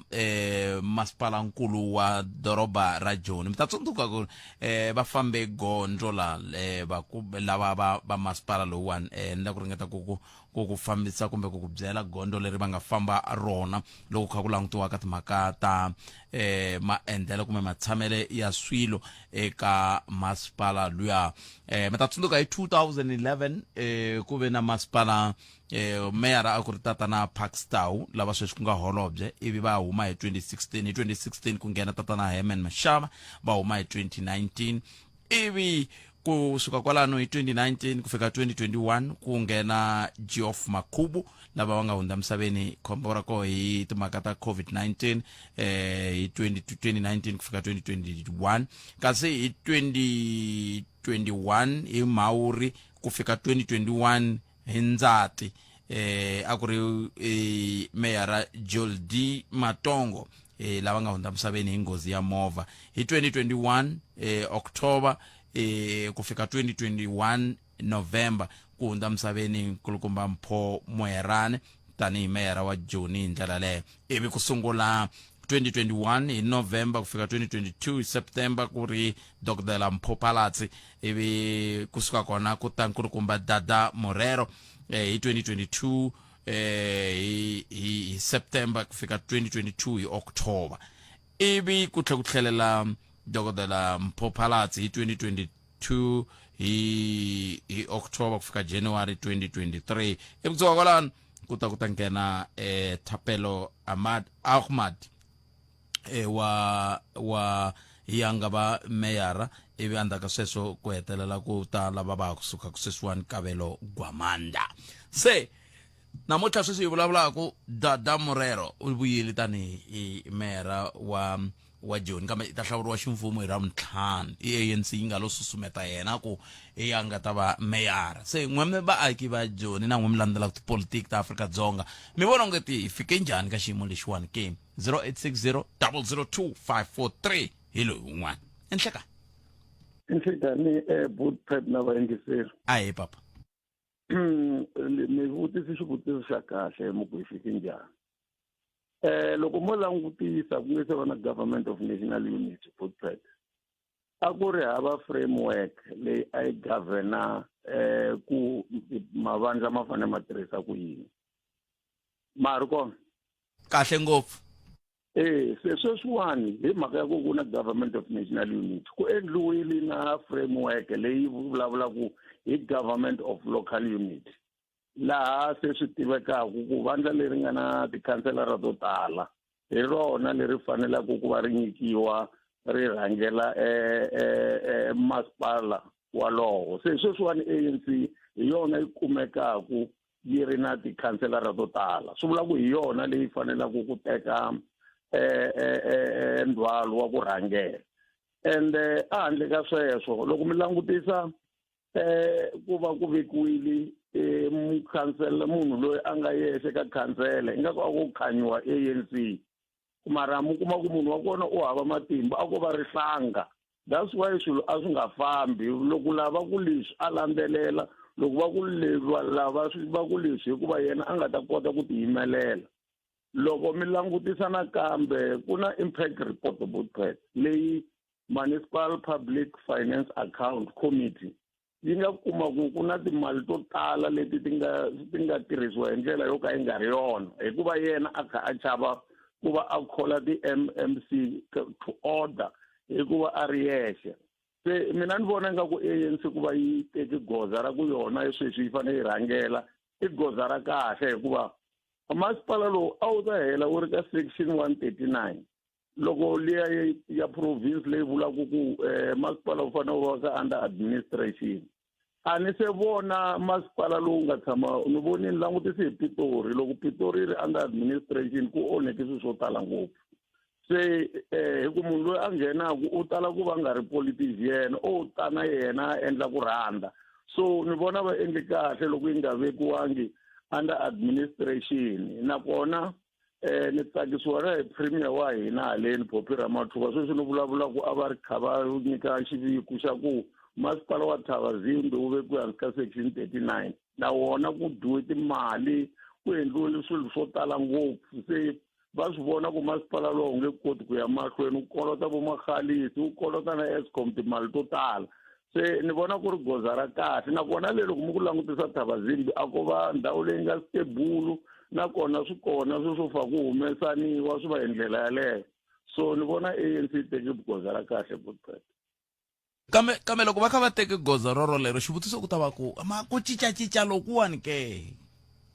masipalankulu wa doroba ra Joni. Mi ta tsundzuka ku va fambe gondzo la va ku lava va va masipala lowuwani ni la ku ringeta ku ku ku ku fambisa kumbe ku ku byela gondzo leri va nga famba rona loko kha ku langutiwa ka timhaka ta maendlelo kumbe matshamele ya swilo eka masipala luya. Mi ta tsundzuka hi 2011 ku ve na masipala meyara a ku ri tatana Parks Tau lava sweswi ku nga holobye, ivi va huma hi 2016. Hi 2016 ku nghena tatana Herman Mashaba, va huma hi 2019, ivi ku suka kwalano hi 2019 ku fika 2021 ku nghena Geoff Makhubu lava va nga hundza misaveni khombo ra koho hi timhaka ta COVID-19 hi 2019 ku fika 2021, kasi hi 2021 hi Mhawuri ku fika 2021 hi Ndzati a ku ri meyara Joldi Matongo lava nga hundza misaveni hi nghozi ya movha hi 2021 October ku fika 2021 November ku hundza misaveni nkulukumba Mpho Moerane tanihi meyara wa Joni hi ndlela leyo, ivi ku sungula 2021 hi November ku fika 2022 hi September ku ri Dokodela Mpho Phalatse, ivi kusuka kona ku ta nkulukumba Dada Morero hi 2022 hi, hi, hi September ku fika 2022 hi October, ivi ku tlhe ku tlhelela Dokodela Mpho Phalatse hi 2022 hi hi October ku fika January 2023, ivi kusuka kwalano ku ta ku ta nghena Thapelo Ahmad Ahmad wa wa hi ya nga va meyara ivi endzhaku ka sweswo ku hetelela ku ta lava va ha kusuka ku sweswiwani Kabelo Gwamanda. Se namuntlha sweswi hi vulavulaka Dada Morero u vuyile tanihi meyara wa wa Joni kambe i ta hlawuriwa ximfumo hi Ravuntlhanu. I ANC yi nga lo susumeta yena ku i ya nga ta va meyara. Se n'we vaaki va Joni na n'we mi landzelaka tipolitiki ta Afrika-Dzonga mi vona onge ti hi fike njhani ka xiyimo lexiwani ke? 0860 002 543 hi loyi un'wana. Enhlekani. Enhlekani eh, Boot Pep na vayingiseri. Ahee papa. Mi vutise xivutiso xa kahle mi ku hi fike njhani. Eh loko mo langutisa ku nge se va na government of national unity Bootpet a ku ri hava framework leyi a yi governa eh ku mavandla ma fanele ma tirhisa ku yini ma ri kona kahle ngopfu Eh se sweswiwani hi mhaka ya ku ku na government of national unity ku endliwile na framework leyi vulavulaka hi government of local unity laha se swi tivekaka ku vandla leri nga na tikhanselara to tala hi rona leri fanelaka ku va ri nyikiwa ri rhangela masipala walowo se sweswiwani ANC hi yona yi kumekaku yi ri na tikhanselara to tala swi vula ku hi yona leyi fanelaka ku teka ndzhwalo wa ku rhangela ende ehandle ka sweswo loko mi langutisa eh ku va ku vekiwile eh mukhansela munhu loyi a nga yexe ka khansele ingaku a ku khanyiwa ANC mara mi kuma ku munhu wa kona u hava matimba a ko va rihlanga that's why swilo a swi nga fambi loko lava ku leswi a landzelela loko va ku leswi lava va ku leswi hikuva yena a nga ta kota ku tiyimelela loko mi langutisa nakambe ku na impact report booklet leyi Municipal Public Finance Account Committee yi nga kuma ku ku na timali to tala leti ti nga ti nga tirhisiwa hi ndlela yo ka yi nga ri yona hikuva yena a kha a chava ku va a khola ti-MMC to order hikuva a ri yexe se mina ni vona nga ku ANC ku va yi teke goza ra ku yona sweswi yi fanele yi rhangela i goza ra kahle hikuva masipala lowu a wu ta hela wu ri ka section 139 loko liya ya province leyi vulaka ku eh, masipala wu fanele wu va ka under administration a ni se vona masipala lowu nga tshama ni voni ni langutisi hi pitori loko pitori yi ri under administration ku onheke swilo swo tala ngopfu se eh hi ku munhu loyi a nghenaku u tala ku va nga ri politician o ta na yena a endla ku rhandza so ni vona va endli kahle loko yi nga vekiwangi under administration nakona eh ni tsakisiwa na hi premier wa hina haleni Phophi Ramathuba sweswi ni vulavula ku a va ri kha va nyika xiviko xa ku masipala wa Thabazimbi wu vekiwe hansi ka section 39 na wona ku dyiwe timali ku endliwile swilo swo tala ngopfu se va swi vona ku masipala lowu wu nge koti ku ya mahlweni wu kolota vomakhalisi wu kolota na Eskom timali to tala se ni vona ku ri goza ra kahle nakona le loko mi ku langutisa Thabazimbi a ko va ndhawu leyi nga stable nakona swi kona swi swo fa ku humesaniwa swi va hi ndlela yaleyo so ni vona ANC yi teke goza ra kahle Bootpet kambe kambe loko va kha va teke goza rorolero xivutiso ku ta va ku ma ku cincacinca lokuwani ke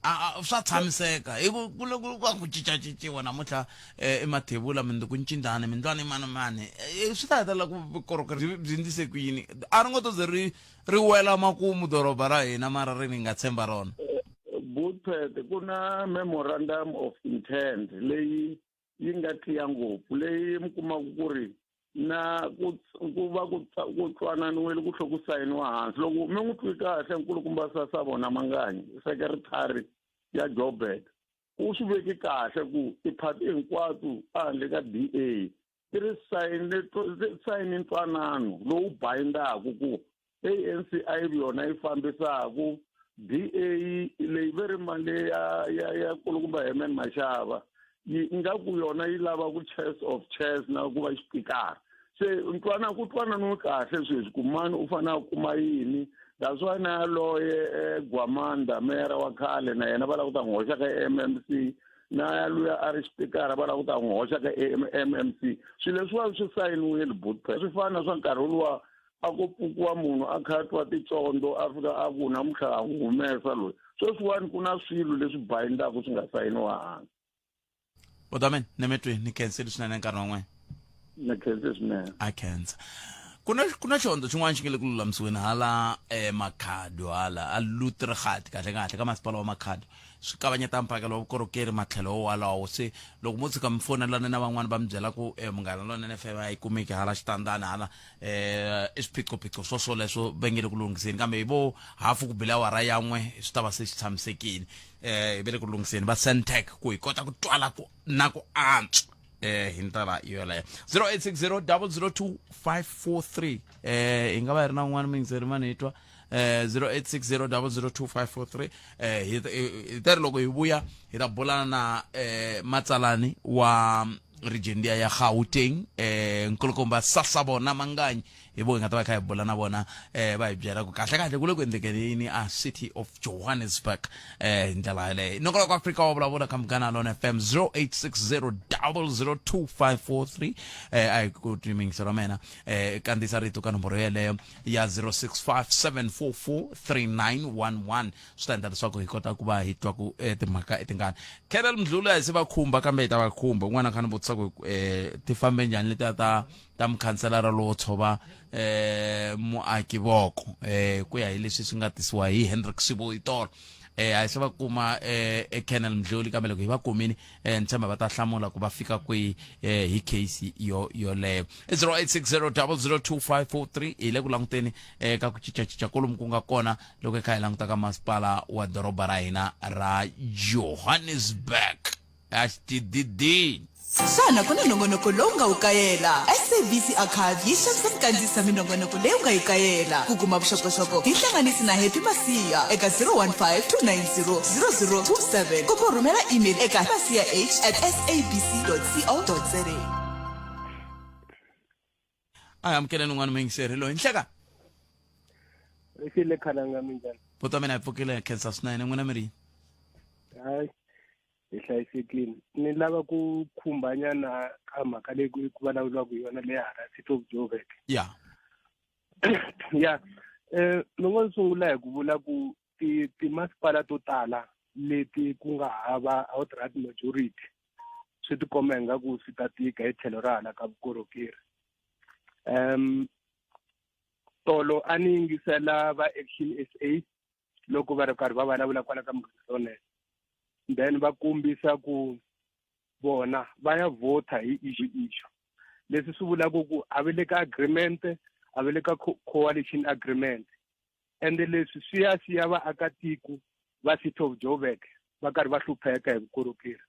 a swa tshamiseka hi ku ku le ku ku cincacinciwa namuntlha eh, i mathebula mindzuku ncindani mindlwani mani mani eh, swi ta hetelela ku vukorhokeri byi byi ndlise ku yini a ri ngo to ze ri ri wela makumu doroba ra hina mara ri ni nga tshemba rona Bootpad ku na memorandum of intent leyi yi nga tiya ngopfu leyi mi kumaka ku ri na ku ku va ku ku twananiwile ku tlhe ku sayiniwa hansi loko mi n'wi twi kahle nkulukumba Sasavona Manganyi secretary ya Joburg u swi veki kahle ku tiphati hinkwato ehandle ka DA ti ri sayine sayine ntwanano lowu bayindaku ku ANC a yi yona yi fambisaku DA leyi ve ri mali ya ya ya kulukumba Herman Mashava yi nga ku yona yi lava ku chess of chess na ku va xipikara se ntwana ku twananiwe kahle sweswi ku mani u fanele a kuma yini that's why na yaloye eh, Gwamanda meyara wa khale na yena va lava ku ta n'wi hoxa ka MMC na yaluya a ri xipikara va lava ku ta n'wi hoxa ka MMC swilo leswiwani swi sayiniwile butphe swi fana na swa nkarhi luwa a ko pfukiwa munhu a kha a twa ticondzo a fika a ku namuntlha a n'wi humesa loyi sweswiwani ku na swilo leswi bayindaka swi nga sayiniwa hansi Bodamen, nemetwe ni khensile swinene nkarhi wa n'wina. Na khensa swinene. A khensa. Ku na ku na xihondzo xin'wana xi nge le ku lulamisiweni hala eh, Makhado hala a Luttergat kahle kahle ka masipala wa Makhado swi kavanyeta mphakelo wa vukorhokeri matlhelo walawo se loko mo tshuka mi fonelana na van'wani va mi byela ku eh, munghana lonene FM a yi kumeki hala xitandani hala eh i swiphiqophiqo swo swoleswo va nge le ku lunghiseni kambe hi vo hafu ku bile awara yan'we swi ta va se swi tshamisekile eh hi ve le ku lunghiseni va Sentech ku hi kota ku twala ku na ku antswa eh hi ndlela yoleyo 0860 002 543 eh hi nga va hi ri na un'wana muyingiseri mani hi twa eh 0860 002 eh hi hi ta ri loko hi vuya hi ta bulana na eh matsalani wa region liya ya Gauteng eh nkulukumba Sasabona Manganyi hi vo hi nga ta va kha hi bula na vona eh va hi byela ku kahle kahle ku le ku endlekeni yini a City of Johannesburg eh hi ndlela yaleyo nongonoko Afrika wa vulavula ka Munghana Lona FM 0860 002 eh a hi ku timingiselo mena eh kandziyisa rito ka nomboro yeleyo ya 0657443911 swi ta endla leswaku hi kota ku va hi twa ku eh, timhaka i tingani Carol Mdluli a hi se va khumba kambe hi ta va khumba un'wana kha ni vutisa ku eh, ti fambe njhani letiya ta ta mukhanselara lowo tshova eh, muaki voko eh, ku ya hi leswi swi nga tisiwa hi Hendrik Siboyi tolo eh a hi se va kuma eh e Colonel Mdluli kambe loko hi va kumini eh ni tshemba va ta hlamula ku va fika kwihi eh hi case yo yoleyo 0860002543 hi le ku languteni eh ka ku cincacinca kolomu ku nga kona loko hi kha hi languta ka masipala wa doroba ra hina ra Johannesburg xidididini Xana ku na nongonoko lowu nga wu kayela? SABC Archive yi xavisa ku kandziyisa minongonoko leyi u nga yi kayela. Ku kuma vuxokoxoko, hi hlanganisi na Happy Masiya eka 015 290 0027 kumbe u rhumela email eka masiyah at sabc co za. A hi amukeleni un'wana muyingiseri loyi nhleka Rixile khalanga minjhani? Buti wa mina hi pfukile khensa swinene n'wina mi ri yini? Hayi hi hlayisekile ni lava ku khumbanyana ka mhaka leyi ku ku vulavuriwaka hi yona leyi hala City of Joburg ya ya eh ni ngo sungula hi ku vula ku ti timasipala to tala leti ku nga hava outright majority swi tikomba ingaku swi ta tika hi tlhelo ra hala ka vukorhokeri um tolo a ni yingisela va Action SA loko va ri karhi va vulavula kwala ka Munghana Lonene then va kombisa ku vona va ya vhota hi issue issue leswi swi vulaka ku a va le ka agreement a va le ka coalition agreement ende leswi swi ya siya vaakatiko va City of Joburg va karhi va hlupheka hi vukorhokeri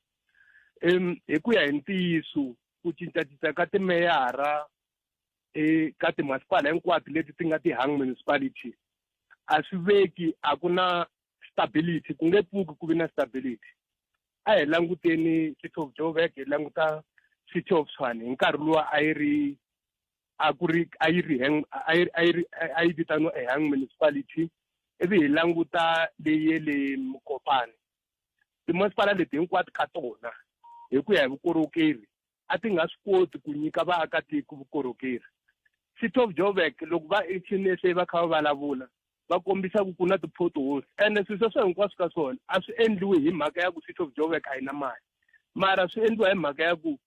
um hi ku ya hi ntiyiso ku cincacinca ka timeyara eka timasipala hinkwato leti ti nga ti-hung municipality a swi veki a ku na stability ku nge pfuki ku vi na stability a hi languteni City of Joburg hi languta City of Tshwane hi nkarhi luwa a yi ri a ku ri a yi ri hang a yi a yi ri a yi vitaniwa a hang municipality ivi hi languta leyi ye le Mokopane timasipala leti hinkwato ka tona hi ku ya hi vukorhokeri a ti nga swi koti ku nyika vaakatiko vukorhokeri City of Joburg loko va HNSA va kha va vulavula va kombisa ku ku na ti-potholes ende swilo sweswo hinkwaswo ka swona a swi endliwi hi mhaka ya ku City of Joburg a yi na mali mara swi endliwa hi mhaka ya ku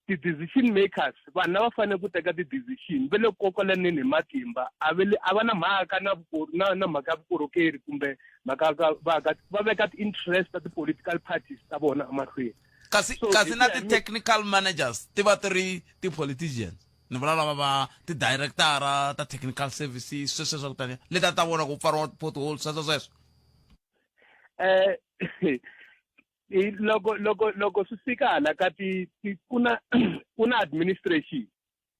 ti-decision makers vanhu lava fanele ku teka ti-decision va le kokolaneni hi matimba a va le a va na mhaka na na na mhaka ya vukorhokeri kumbe mhaka ka vaakatiko va veka ti-interest ta ti-political parties ta vona emahlweni kasi So, kasi hi na ku ya hi ti-technical managers ti va ti ri ti-politicians ni vula lava va ti-directora ta technical services sweswo swa ku taniya leti a ta vona ku pfariwa pothole sweswo sweswo eh loko loko loko swi fika hala ka ti ku na ku na administration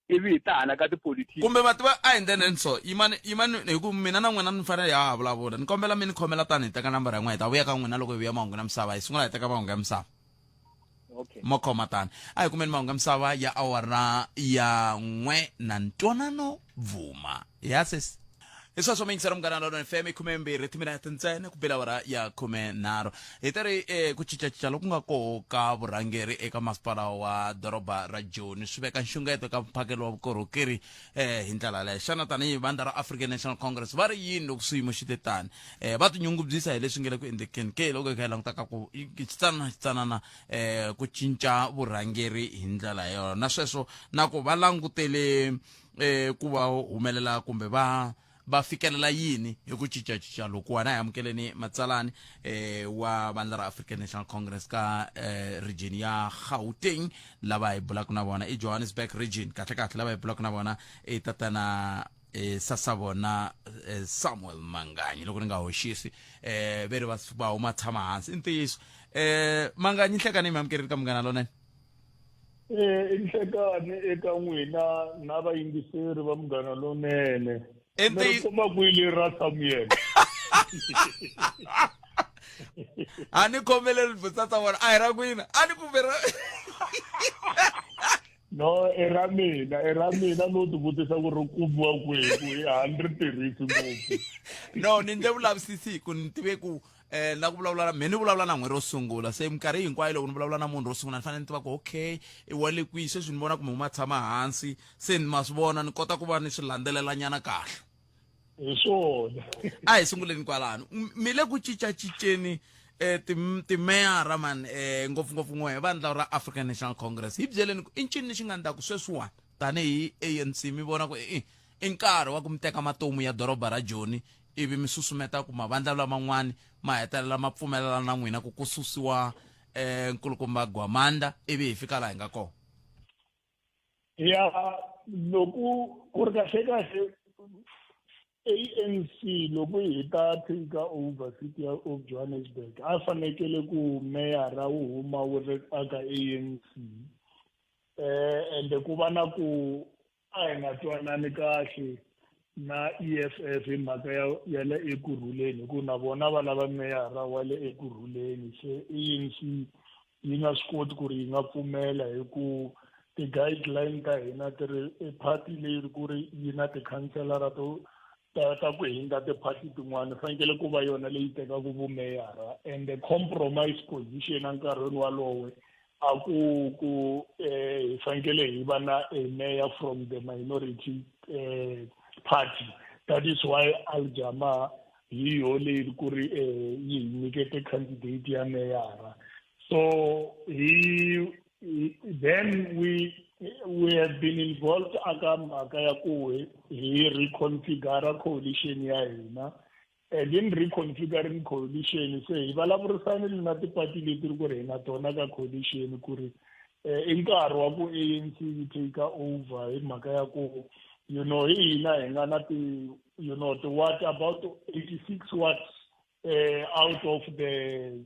ivi hi ta hala ka tipolitiki kumbe va tiva a hi ndleleni so yimani yimani hi ku mina na n'wina ni fanele ha ha vulavula ni kombela mi ni khomela tani hi teka nambara ya n'wina hi ta vuya ka n'wina loko hi vuya mahungu na misava hi sungula hi teka mahungu ya misava okay mo khoma tani a hi kumeni mahungu ya misava ya awara ya n'we na ntwanano bvuma ya sesi Hi sweswo miyingisela Munghana Lonene FM, i 12 timinete ntsena ku bela awara ya 13. Hi ta ri ku cincacinca loku nga koho ka vurhangeri eka masipala wa doroba ra Joni swi veka nxungeto eka mphakelo wa vukorhokeri hi ndlela yaleyo. Xana tanihi vandla ra African National Congress va ri yini loko swiyimo xi te tani? Va tinyungubyisa hi leswi nge le ku endlekeni ke loko hi kha hi languta ka ku xitsanana xitsanana ku cinca vurhangeri hi ndlela yona, na sweswo na ku va langutele ku va humelela kumbe va fikelela yini hi ku cincacinca lokuwani. A hi amukeleni matsalani wa vandla ra African National Congress ka region ya Gauteng lava hi bulaka na vona i Johannesburg region kahle kahle lava hi bulaka na vona i tatana Sasavona Samuel Manganyi, loko ni nga hoxisi ve ri va huma tshama hansi i ntiyiso. Manganyi, nhlekani mi amukerile ka Munghana Lonene. I nhlekani eka n'wina na vayingiseri va Munghana Lonene. Mi ri kuma kwihi leri ra Samuel? A ni khomeleli butsatsa vona a hi ra n'wina, a ni kumbe ra No, i ra mina, i ra mina. No ti vutisa ku ri kumiwa kwihi, ku a ni ri tirhisi ngopfu. No, ni ndle vulavisisi ku ni tive ku na ku vulavula na mehe, ni vulavula na n'we ro sungula, se minkarhi hinkwayo loko ni vulavula na munhu ro sungula ni fanele ni tiva ku okay i wa le kwihi. Sweswi ni vona ku mi huma tshama hansi, se ni ma swi vona, ni kota ku va ni swi landzelelanyana kahle. Hi swona. A hi sunguleni kwalano. Mi le ku cincacinceni timeyara man, ngopfungopfu n'we vandla ra African National Congress. Hi byeleni ku i ncini lexi nga ndlaku sweswiwani tanihi ANC mi vona ku i nkarhi wa ku mi teka matomu ya doroba ra Joni, ivi mi susumeta ku mavandla laman'wani ma hetelela ma pfumelelana na n'wina ku ku susiwa nkulukumba Gwamanda, ivi hi fika laha hi nga kona? Ya, loko ku ri kahle kahle ANC loko hi ta take over City of Johannesburg, a fanekele ku meyara wu huma wu ri aka ANC, ende ku va na ku a hi nga twanani kahle na EFF hi mhaka ya le Ekurhuleni, hi ku na vona va lava meyara wa le Ekurhuleni. Se ANC yi nga swi koti ku ri yi nga pfumela, hi ku ti-guideline ta hina ti ri i party leyi ri ku ri yi na tikhanselara to ta ku hindza ti-party tin'wana, fanekele ku va yona leyi tekaka vumeyara. And the compromise position enkarhini walowe a ku hi fanekele hi va na a mayor from the minority party. That is why Al Jama hi yo leyi ku ri yi hi nyikete candidate ya meyara. So hi then we have been involved aka mhaka ya ku hi reconfigure coalition ya hina, and in reconfiguring coalition se hi vulavurisanile na tipati leti ri ku ri hi na tona ka coalition ku ri i nkarhi wa ku ANC yi take over, hi mhaka ya ku hi hina hi nga na ti the what about 86 wards out of the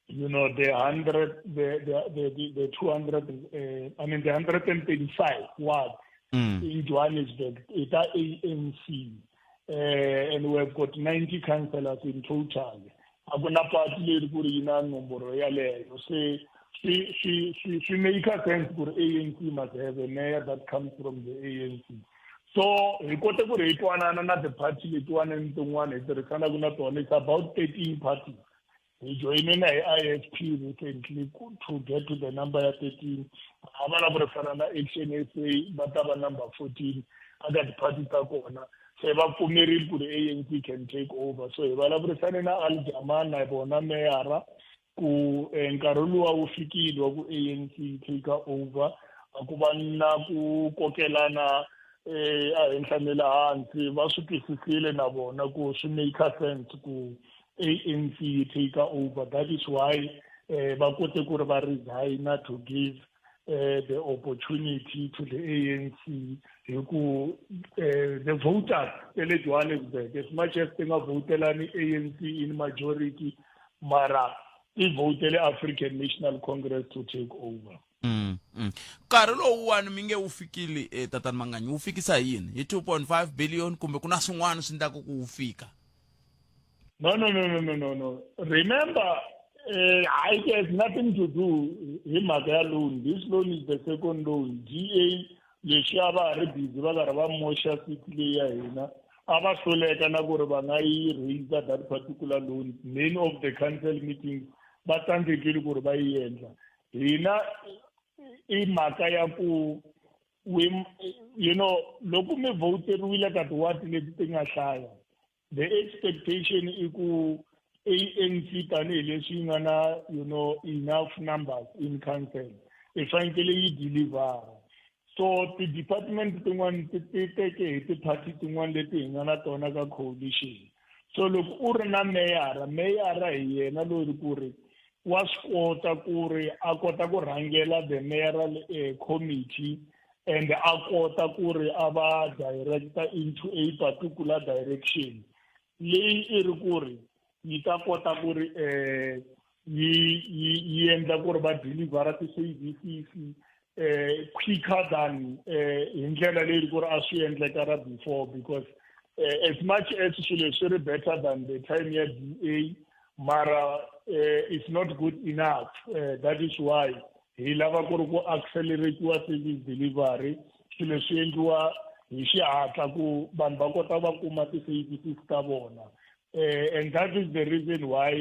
you know the 100 the 200, I mean the 135 wards in Johannesburg ita ANC, and we have got 90 councillors in total. A ku na party leri ku ri yi na nomboro yaleyo, se swi make sense ku ri ANC must have a mayor that comes from the ANC. So hi kote ku ri hi twanana na ti-party letiwani ni tin'wana hi tirhisanaka na tona. It's about 13 parties. Hi joyine na hi IFP recently to get to the number ya 13. Ha vulavurisana na Action SA, va ta va number 14 aka ti-party ta kona. Se va pfumerile ku ri ANC can take over. So hi vulavurisane na Al Jama na vona meyara ku nkarhi luwa wu fikile wa ku ANC take over. A ku va na ku kokelana ehenhla ni le hansi, va swi twisisile na vona ku swi make sense ku ANC yi take over. That is why va kote ku ri va resigna to give the opportunity to the ANC, hi ku the voters ta le Johannesburg, as much as ti nga votelani ANC in majority, mara ti votele African National Congress to take over. Nkarhi lowuwani mi nge wu fikile, tatani Manganyi, wu fikisa hi yini? Hi 2.5 billion kumbe ku na swin'wana swi endlaka ku wu fika? No, no, no, no, no, no, no. Remember, it has nothing to do hi mhaka ya loan. This loan is the second loan. DA lexiya va ha ri busy va karhi va moxa city leyi ya hina. A va hluleka na ku ri va nga yi raise that particular loan. Many of the council meetings va tsandzekile ku ri va yi endla. Hina i mhaka ya ku we you know loko mi voteriwile ka tiwadi leti ti nga hlaya the expectation i ku ANC tanihileswi yi nga na you know enough numbers in council i fanekele yi delivera so ti-department tin'wana ti ti teke hi ti-party tin'wana leti hi nga na tona ka coalition so loko u ri na meyara meyara hi yena loyi ku ri wa swi kota ku ri a kota ku rhangela the mayoral eh, committee and a kota ku ri a va director into a particular direction leyi i ri ku ri yi ta kota ku ri um yi yi yi endla ku ri va delivera ti-services eh quicker than eh hi ndlela leyi ku ri a swi endleka ra before because eh, as much as swilo swi ri better than the time ya DA mara eh, it's not good enough eh, that is why hi lava ku ri ku acceleratiwa service delivery swilo swi endliwa hi xihatla ku vanhu va kota va kuma ti-services ta vona eh, and that is the reason why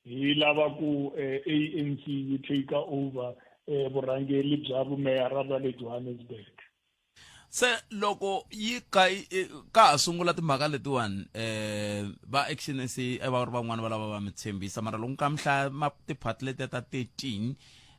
hi lava ku eh, ANC yi take over eh, vurhangeri bya vumeyara bya le Johannesburg Se loko yi ka ka ha sungula timhaka letiwani eh va Action SA a va ri van'wani va lava va mi tshembisa mara loko ka mi hlaya tiphati letiya ta 13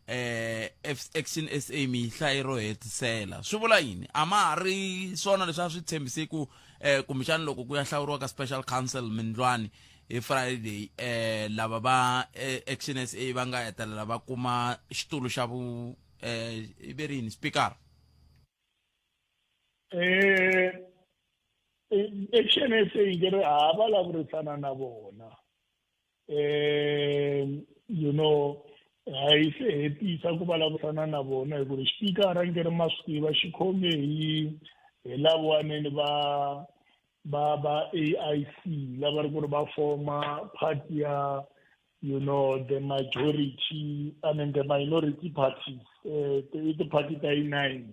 eh Action SA mi yi hlaye ro hetisela swi vula yini a ma ha ri swona leswi a swi tshembise ku eh kumbexana loko ku ya hlawuriwa ka special council mindlwani hi Friday eh lava va eh, Action SA va nga hetelela va kuma xitulu xa vu eh i ve ri yini speaker eh Action SA yi nge ri ha vulavurisana na vona eh you know ha yi se hetisa ku vulavurisana na vona hi ku ri xipikara nge ri ma swi tiva xi khome hi hi lavawaneni va va va AIC lava ri ku ri va forma part ya you know the majority i mean the minority parties eh i ti-party ta yi nine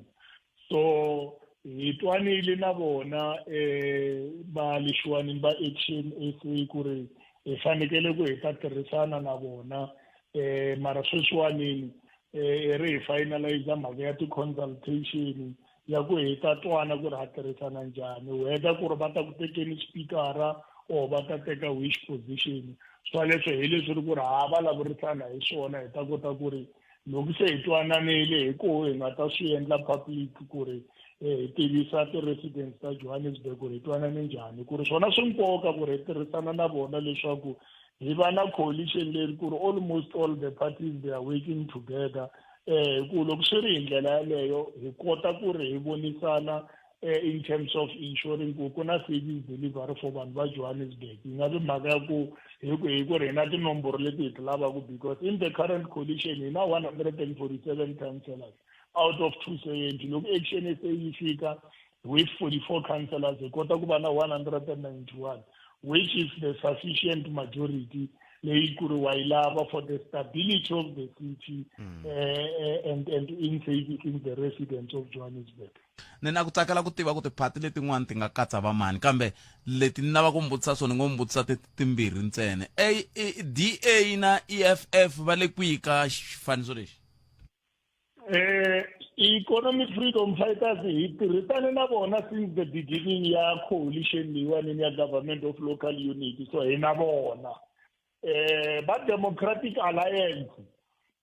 so hi twanile na vona eh va lexiwanini va action SA ku ri hi fanekele ku hi ta tirhisana na vona eh mara sweswiwanini eh ri hi finalize mhaka ya ti-consultation ya ku hi ta twana ku ri ha tirhisana njhani whether ku ri va ta ku tekeni xipikara or va ta teka which position swaleswo hi leswi ri ku ri ha vulavurisana hi swona hi ta kota ku ri loko se hi twananile hi koho hi nga ta swi endla public ku ri eh, hi tivisa ti-residents ta Johannesburg ku ri hi twanane njhani ku ri swona swi nkoka ku ri hi tirhisana na vona leswaku hi va na coalition leri ku ri almost all the parties they are working together eh hi ku loko swi ri hi ndlela yaleyo hi kota ku ri hi vonisana eh, in terms of ensuring ku ku na service delivery for vanhu va Johannesburg yi nga vi mhaka ya ku hi ku hi ku ri hi na tinomboro leti hi ti lavaka because in the current coalition hi na 147 councillors out of 270 loko Action SA yi fika with 44 councillors hi kota ku va na 191 which is the sufficient majority leyi ku ri wa yi lava for the stability of the city mm. uh, and, and in servicing the residents of Johannesburg. Ni na ku tsakela ku tiva ku tiphati letin'wana ti nga katsa vamani kambe leti ni lava ku mi vutisa swona ni ngo mi vutisa timbirhi ntsena A, A, DA na EFF va le kwihi ka xifaniso lexi eh economic freedom fighters hi tirhisane na vona since the beginning ya coalition leyiwani ya government of local unity so hi na vona eh va democratic alliance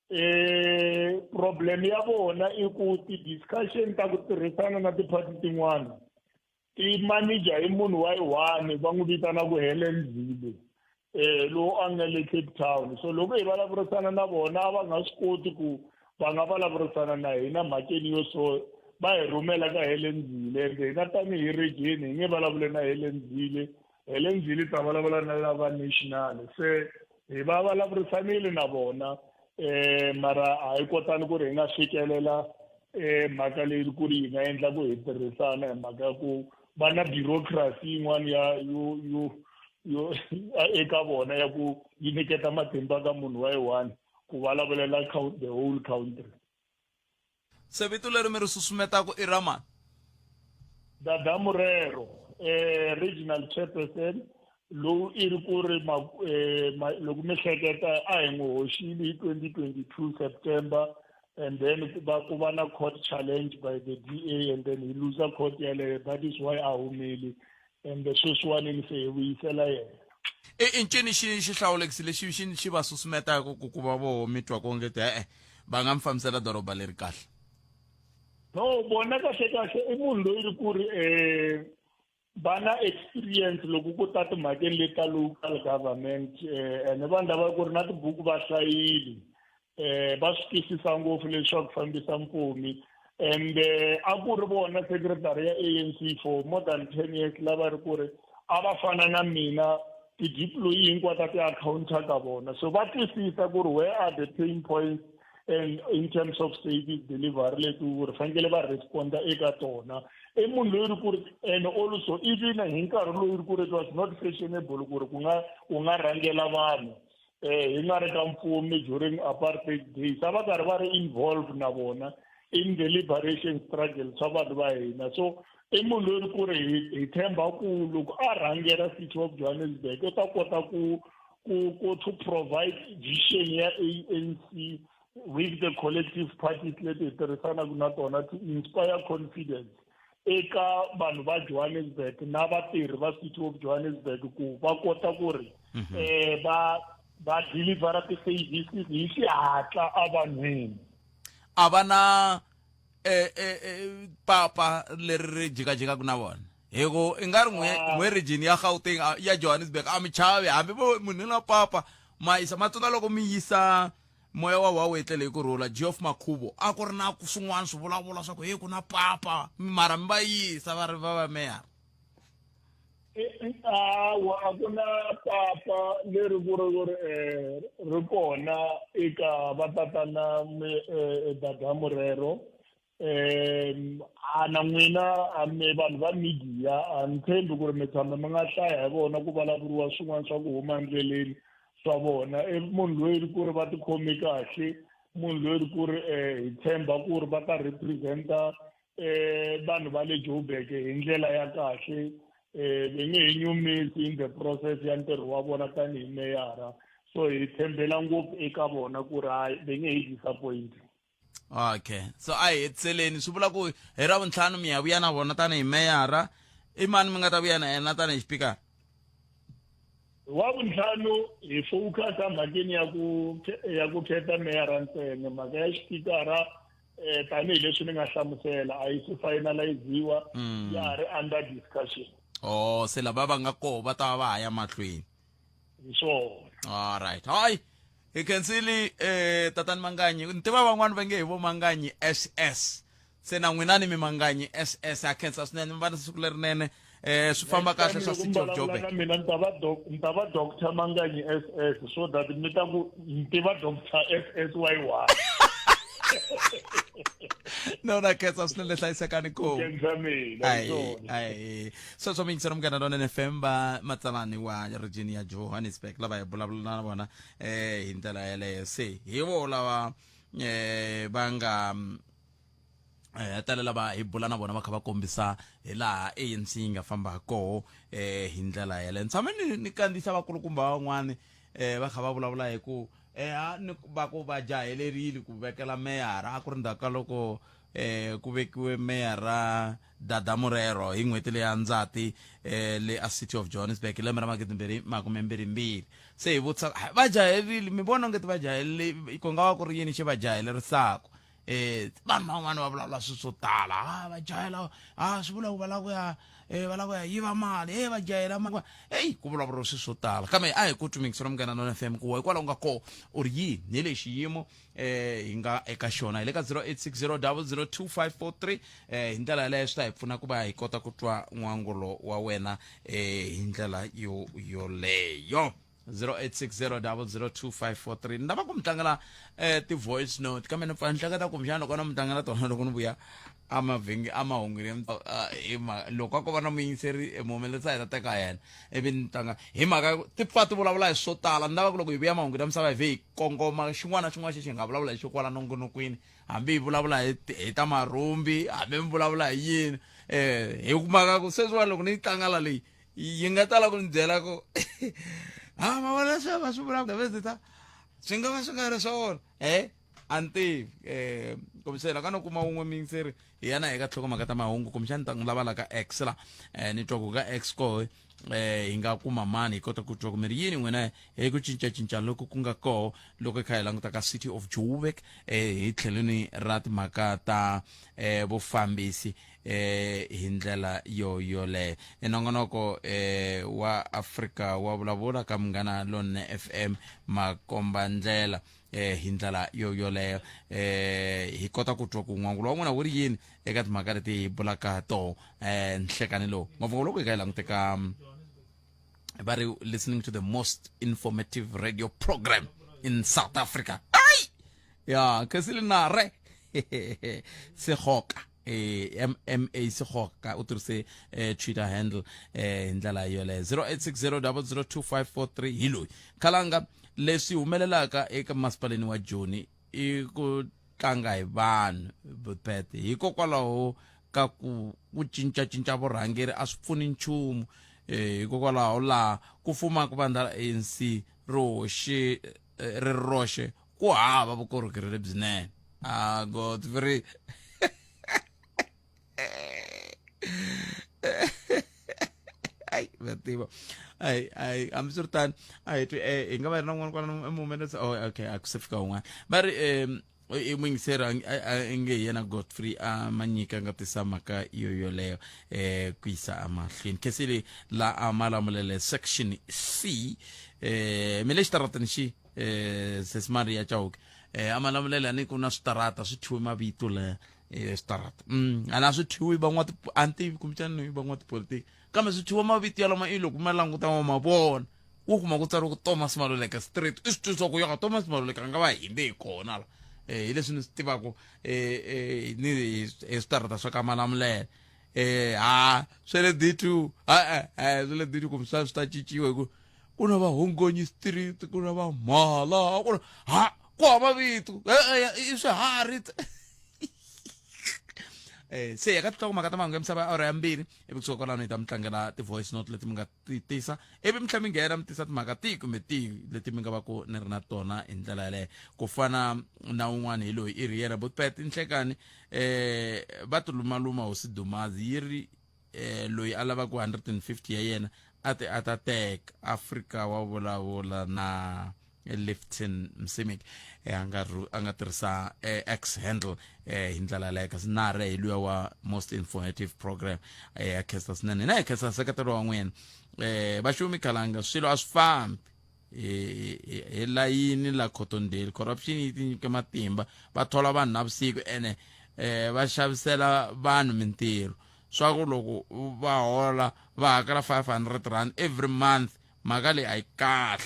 eh problem ya vona i ku ti-discussion ta ku tirhisana na ti-party tin'wana i manager i munhu wa yi one va n'wi vitana ku Helen Zille eh lowu a nga le Cape Town so loko hi vulavurisana na vona a va nga swi koti ku va nga vulavurisana na hina mhakeni yo so va hi rhumela ka Helen Zille ende hina tanihi region hi nge vulavule na Helen Zille Helen Zille ta vulavula na lava national se hi va vulavurisanile na vona eh mara a hi kotani ku ri hi nga fikelela eh mhaka leyi ku ri yi nga endla ku hi tirhisana hi mhaka ya ku va na bureaucracy yin'wana ya yo yo yo eka vona ya ku yi nyiketa matimba ka munhu wa yi one ku vulavulela the whole country Se vito leri mi ri susumetaka i ra mani? Dada Morero. regional chairperson lowu i ri ku ri loko mi hleketa a hi n'wi hoxile hi 2022 September and then ku va ku va na court challenge by the DA and then he lose court yaleyo that is why a humile and sweswiwani ni se hi vuyisela yena. I ncini xi xihlawulekisi lexi xi xi va susumetaka ku ku va voho mi twa onge ti e-e va nga mi fambisela doroba leri kahle? No, vona kahle kahle i munhu loyi ri ku ri um va na experience loko ku ta timhakeni leti ta local government ene vanhu lava ku ri na tibuku va hlayile um va swi twisisa ngopfu leswaku fambisa mfumi and a ku ri vona secretary ya ANC for more than 10 years lava ri ku ri a va fana na mina ti-deployee hinkwato a ti-accounta ka vona so va twisisa ku ri where are the pain points and in terms of service delivery leti ku ri fanekele va responda eka tona i munhu loyi ri ku ri and also even hi nkarhi loyi ri ku ri it was not fashionable ku ri ku nga ku nga rhangela vanhu eh hi nga ri ka mfumo during apartheid days a va karhi va ri involved na vona in the liberation struggle swa vanhu va hina so i munhu loyi ku ri hi tshemba ku loko a rhangela city of Johannesburg u ta kota ku ku ku to provide vision ya ANC with the collective parties leti hi tirhisanaka na tona to inspire confidence eka vanhu va Johannesburg na vatirhi va City of Johannesburg ku va kota ku ri eh va va delivera ti-services hi xihatla evanhwini. A va na eh, eh, eh, papa leri ri jikajikaka na vona hi ku i nga ri n'we n'we region ya Gauteng ya Johannesburg a mi chavi hambi vo munhu na papa ma yisa ma tsundza loko mi yisa moya wa wa wu etlele hi ku rhula Geoff Makhubo a ku ri na swin'wana swi vulavula swa ku hey ku na papa mara mi va yisa va ri va va meyara. Hawa a ku na papa leri ku ri ku ri ri kona eka va tatana Dada Morero um a na n'wina a mi vanhu va media a ni tshembi ku ri mi tshama mi nga hlaya hi vona ku vulavuriwa swin'wana swa ku huma endleleni swa vona i munhu loyi ku ri va tikhome kahle munhu loyi ku ri um hi tshemba ku ri va ta represent-a um vanhu va le Joburg hi ndlela ya kahle um va nge he nyumisi in the process ya ntirho wa vona tanihi meyara so hi tshembela ngopfu eka vona ku ri hayi va nge he disappoint. Okay so a hi hetiseleni swi vula ku hi ra vuntlhanu mi ya vuya na vona tanihi meyara i mani mi nga ta vuya na yena tanihi xipikara wa vuntlhanu hi focus emhakeni ya ku ya ku khetha meyara ntsena mhaka ya xipikara um tanihileswi ni nga hlamusela a yi se finaliziwa ya ha ri under discussion oh se lava va nga koho va ta va va ha ya mahlweni hi swona alright hayi hi khensile eh tatani Manganyi ni tiva van'wani va nge hi vo Manganyi SS se na n'wina ni mi Manganyi SS ha khensa swinene mi va na siku lerinene eh swi famba kahle swa City of Joburg na mina ni ta va doc ni ta va Doctor Manganyi SS so that mi ta ku ni tiva Doctor SS wa yi one no na khensa swinene hlayisekani ko khensa mina hi swona ayi sweswo miyingiselo munghana lonene fm va matsalani wa region ya Johannesburg lava hi vulavula na vona eh hi ndlela yeleyo se hi vo lava eh va nga eh tala lava hi bula na vona va kha va kombisa hi laha ANC yi nga famba koho eh hi ndlela yeleyo ni tshame ni ni kandziyisa vakulukumba van'wani eh va kha va vulavula hi ku eh a ni va ku va jahelerile ku vekela meyara a ku ri ndzhaku ka loko eh ku vekiwe meyara Dada Morero hi n'hweti leya Ndzati eh le a City of Johannesburg hi lembe ra magidimbirhi makume mbirhi se hi vutisa va jaherile mi vona onge ti va jahelele ku nga va ku ri yini xi va jahelerisaka eh vanhu van'wana va vulavula swilo swo tala a va jahela a swi vula ku va lava ku ya eh va lava ku ya yiva mali e va jahela mali eyi ku vulavuriwa swilo swo tala kambe a hi ku twi mingiselo munghana nona FM ku hikwalaho nga koho u ri yini hi le xiyimo eh hi nga eka xona hi le ka 0860002543 eh hi ndlela yaleyo swi ta hi pfuna ku va hi kota ku twa n'wangulo wa wena eh hi ndlela yo yoleyo 0860002543 ni lava ku mi tlangela eh ti-voice note kambe ni pfa ni hleketa kumbexana loko no mi tlangela tona loko ni vuya amavhengi amahungwini loko a ko va na muyingiseri muhumelerisi a hi ta teka yena ivi ni tlanga hi mhaka ti pfa ti vulavula hi swo tala ni lava ku loko hi vuya mahungwini ya misava hi vhe hi kongoma xin'wana na xin'wana xexi hi nga vulavula hi xo kwala nongonokweni hambi hi vulavula hi hi ta marhumbi hambi mi vulavula hi yini um hi kumaka ku sweswiwani loko ni yi tlanga la leyi yi nga tala ku ni byela ku ha ma vona leswi va swi vulaka Ndabezitha swi nga va swi nga ri swona e a ni tivi um kumbexana ka no kuma wun'we miyingiseri hi ya na eka tlhoko ta mahungu kumbexana ni ta n'wi lava la ka x la um ni twa ku ka x koho um hi nga kuma mani hi kota ku twa ku mi ri yini n'wina hi ku cincacinca loku ku nga koho loko hi kha hi languta ka City of Joburg um hi tlhelweni ra timhaka ta um vufambisi eh hi ndlela yo yoleyo nongonoko eh wa Afrika wa vulavula ka Munghana Lonene FM makomba ndlela eh hi ndlela yo yoleyo eh hi kota ku twa ku n'wangulo wa n'wina wu ri yini eka timhaka leti hi bulaka toho eh nhlekani lowu ngopfungopfu loko hi kha hi languteka va ri listening to the most informative radio program in South Africa ai ya khesile nare segoka eh MMA segoka u tirhise eh, Twitter handle eh hi ndlela yoleyo 0860002543 hi loyi khalanga leswi humelelaka eka masipaleni wa Joni i ku tlanga hi vanhu Butpet hikokwalaho ka ku ku cincacinca vurhangeri a swi pfuni nchumu eh, hikokwalaho laha ku fumaka vandla ra ANC ri hoxe eh, ri roxe ku hava vukorhokeri lebyinene a Godfrey ai va tiva ai ai hambiswiritano a hi twi eh, hi nga va hi ri na un'wana kwala emumenetse oh okay a ku se fika un'wana va ri um i muyingiseri a nge hi yena Godfrey a manyika nga tisa mhaka yo yoleyo eh ku yisa emahlweni khesile la a malamulele section C eh mi le xitarateni xi eh sesi Maria Chauke eh a malamulele ni ku na switarata swi thyiwe mavito le eh switarata a na swi thyiwi van'wa a ni tivi kumbexana ni van'watipolitiki kambe swi thyiwa mavito yalama i loko ma languta wa ma vona wo kuma ku tsariwa ku Thomas Maluleke Street i swi twisisa ku yaka Thomas Maluleke a nga va hinde hi kona la eh hi leswi ni swi tivaka eh eh ni hi switarata swa ka Malamulele eh ha swa le D2 ha eh swa le D2 kumbe swa swi ta cinciwa hi ku ku na va Hongonyi Street ku na va Mhala ku na ha ku hava mavito eh i swiharhi eh se ya ka tinhlokomhaka ta mahungu ya misava ya awara ya mbirhi ivi kusuka kwalano hi ta mi tlangela ti-voice note leti mi nga ti tisa ivi mi tlhela mi nghena mi tisa timhaka tihi kumbe tihi leti mi nga va ku ni ri na tona hi ndlela yaleyo ku fana na un'wana hi loyi i ri yena botpet nhlekani eh va tilumaluma hosi dumazi yi ri eh loyi a lavaka 150 ya yena a ti a ta teka Afrika wa vulavula na Lifton Msimik eh, a nga a nga tirhisa eh, X handle eh, hi ndlela yaleyo kasi nare hi luya wa most informative program eh, ya khensa swinene na hi khensa nseketelo wa n'wina eh, vaxumi khalanga swilo a swi fambi hi layini la Cottondale corruption yi tinyike matimba va thola vanhu navusiku ene eh va xavisela vanhu mintirho swa ku loko va hola va hakela 500 rand every month mhaka leyi a yi kahle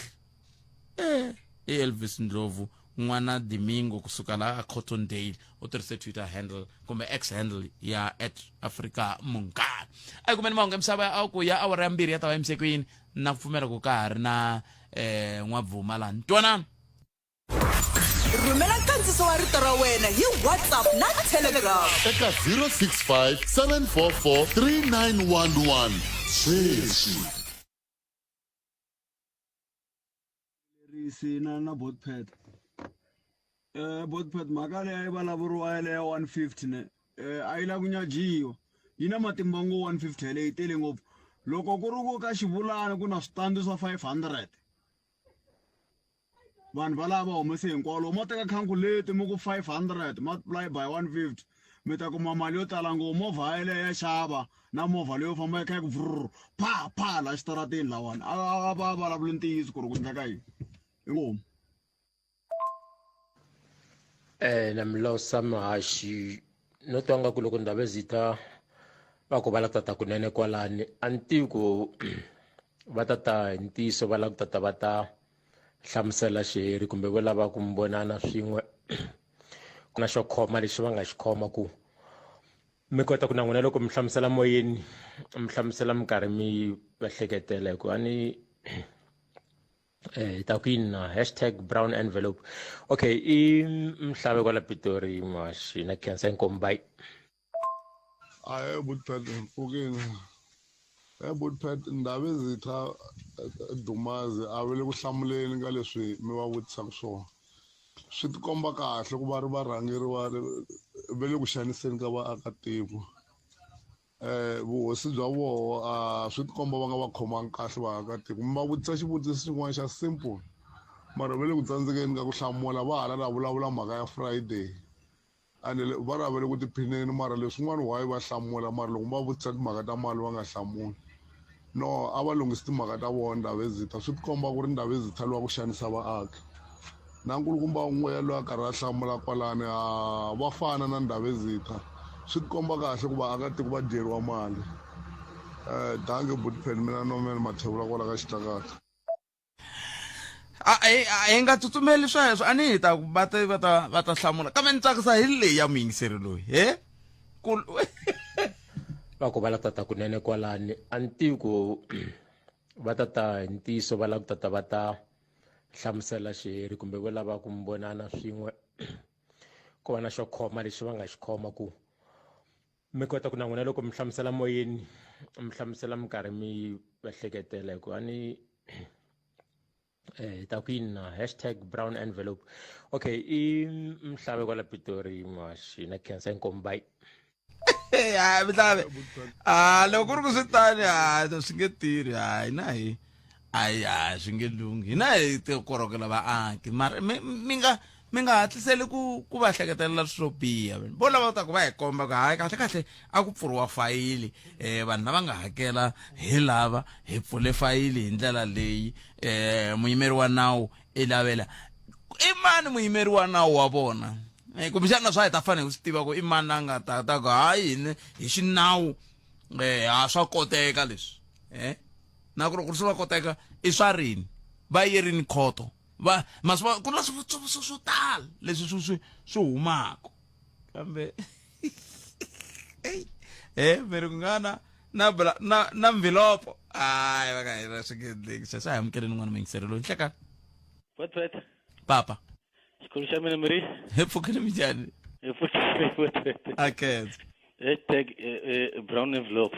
eh i Elvis Ndlovu n'wana Domingo kusuka la Cottondale u tirhise Twitter handle kumbe X handle ya at Africa Munghana a yi kumeni mahungu ya misava ya ku ya awara ya mbirhi ya ta va yimise ku yini na ku pfumela ku ka ha ri na eh n'wabvuma laha ntwanano Rhumela nkandziso wa rito ra wena hi WhatsApp na Telegram. Eka 065 744 3911 sweswi. Risi na na Botpet. Eh Botpet mhaka leyi a yi vulavuriwa yaleyo ya 150 ne eh a yi la ku nyajiwa. Yi na matimba ngo 150 yaleyo yi tele ngopfu. Loko ku ri ku ka xivulani ku na switandi swa 500 vanhu valava va humese hinkwavo loko mo teka calculate mi ku 500 multiply by 150 mi ta kuma mali yo tala ngopfu movha yeleyo ya xava na movha leyo famba yi kha yi ku vrr pha pha laha xitarateni lawani a va vulavuli ntiyiso ku ri ku endleka yini inkomu Eh na Mlosa Mahashi no twa nga ku loko Ndabezitha va ku va la tata kunene kwalani a ni tivi ku va ta ta hi ntiyiso va lava ku tata va ta hlamusela xiheri kumbe vo lava ku mi vonana swin'we ku na xo khoma lexi va nga xi khoma ku mi kota ku na n'wina loko mi hlamusela moyeni mi hlamusela mi karhi mi ehleketela hikuva ni eh ta ku yini na hashtag brown envelope okay i mhlave kwala pitori maxi na khensa inkomu bye. Ahee Butpet mpfukini. He Butpet Ndhavezitha Dumazi a va le ku hlamuleni ka leswi mi va vutisaka swona. Swi tikomba kahle ku va ri varhangeri va va le ku xaniseni ka vaakatiko. Vuhosi bya voho a swi tikomba va nga va khomangi kahle vaakatiko. Mi va vutisa xivutiso xin'wana xa simple mara va le ku tsandzekeni ka ku hlamula va hala la vulavula mhaka ya Friday. Ene va ri a va le ku tiphineni mara leswin'wana why va hlamula mara loko mi va vutisa timhaka ta mali va nga hlamuli no a va lunghisi timhaka ta vona Ndhavezitha swi tikomba ku ri Ndhavezitha lowa ku xanisa vaaki na nkulukumba un'we loyi a karhi a hlamula kwalani a va fana na Ndhavezitha swi tikomba kahle ku vaakatiko va dyeriwa mali um danke butpen mina Norman Mathebula kwala ka Xitlakata. A hi a hi nga tsutsumeli sweswo a ni hi ta ku va ta va ta va ta hlamula kambe ni tsakisa hi leyi ya muyingiseri loyi he ku va ku va la tata kunene kwalani a ni tivi ku va tata hi ntiyiso va lava ku tata va ta hlamusela xiheri kumbe vo lava ku mi vonana swin'we ku va na xo khoma lexi va nga xi khoma ku mi kota ku na n'wina loko mi hlamusela moyeni mi hlamusela mi karhi mi ehleketela hikuva ni eh ta ku yini na hashtag brown envelope okay i mhlave kwala pitori maxi na khensa inkomu bye hayi mhlave a loko ku ri ku swi tani ha swi nge tirhi hayi na hi hayi hayi swi nge lunghi hina hi tikorhokela vaaki mara mi mi nga mi nga hatliseli ku ku va hleketelela swilo swo biha vo lava ta ku va hi komba ku hayi kahle kahle a ku pfuriwa fayili um vanhu lava nga hakela hi lava hi pfule fayili hi ndlela leyi um muyimeri wa nawu i lavela i mani muyimeri wa nawu wa vona eh, kumbexana swa hi ta fanele ku swi tiva ku i mani a nga ta ta ku hayi hini hi xinawu um ha swa koteka leswi um na ku ri ku ri swi va koteka i swa rini va ye rini khoto va ma swi vona ku na swivutiso swo tala leswi swi swi swi humaka kambe eh mi ri ku nga na na na na mvilopo hayi va ka hina swi nge endleki sweswo a hi amukeleni n'wana muyingiseri loyi nhlekani Wetwet, papa xikolo xa mina mi ri hi pfukile minjhani hi pfukile wetwet. A khensa. Hashtag brown envelope.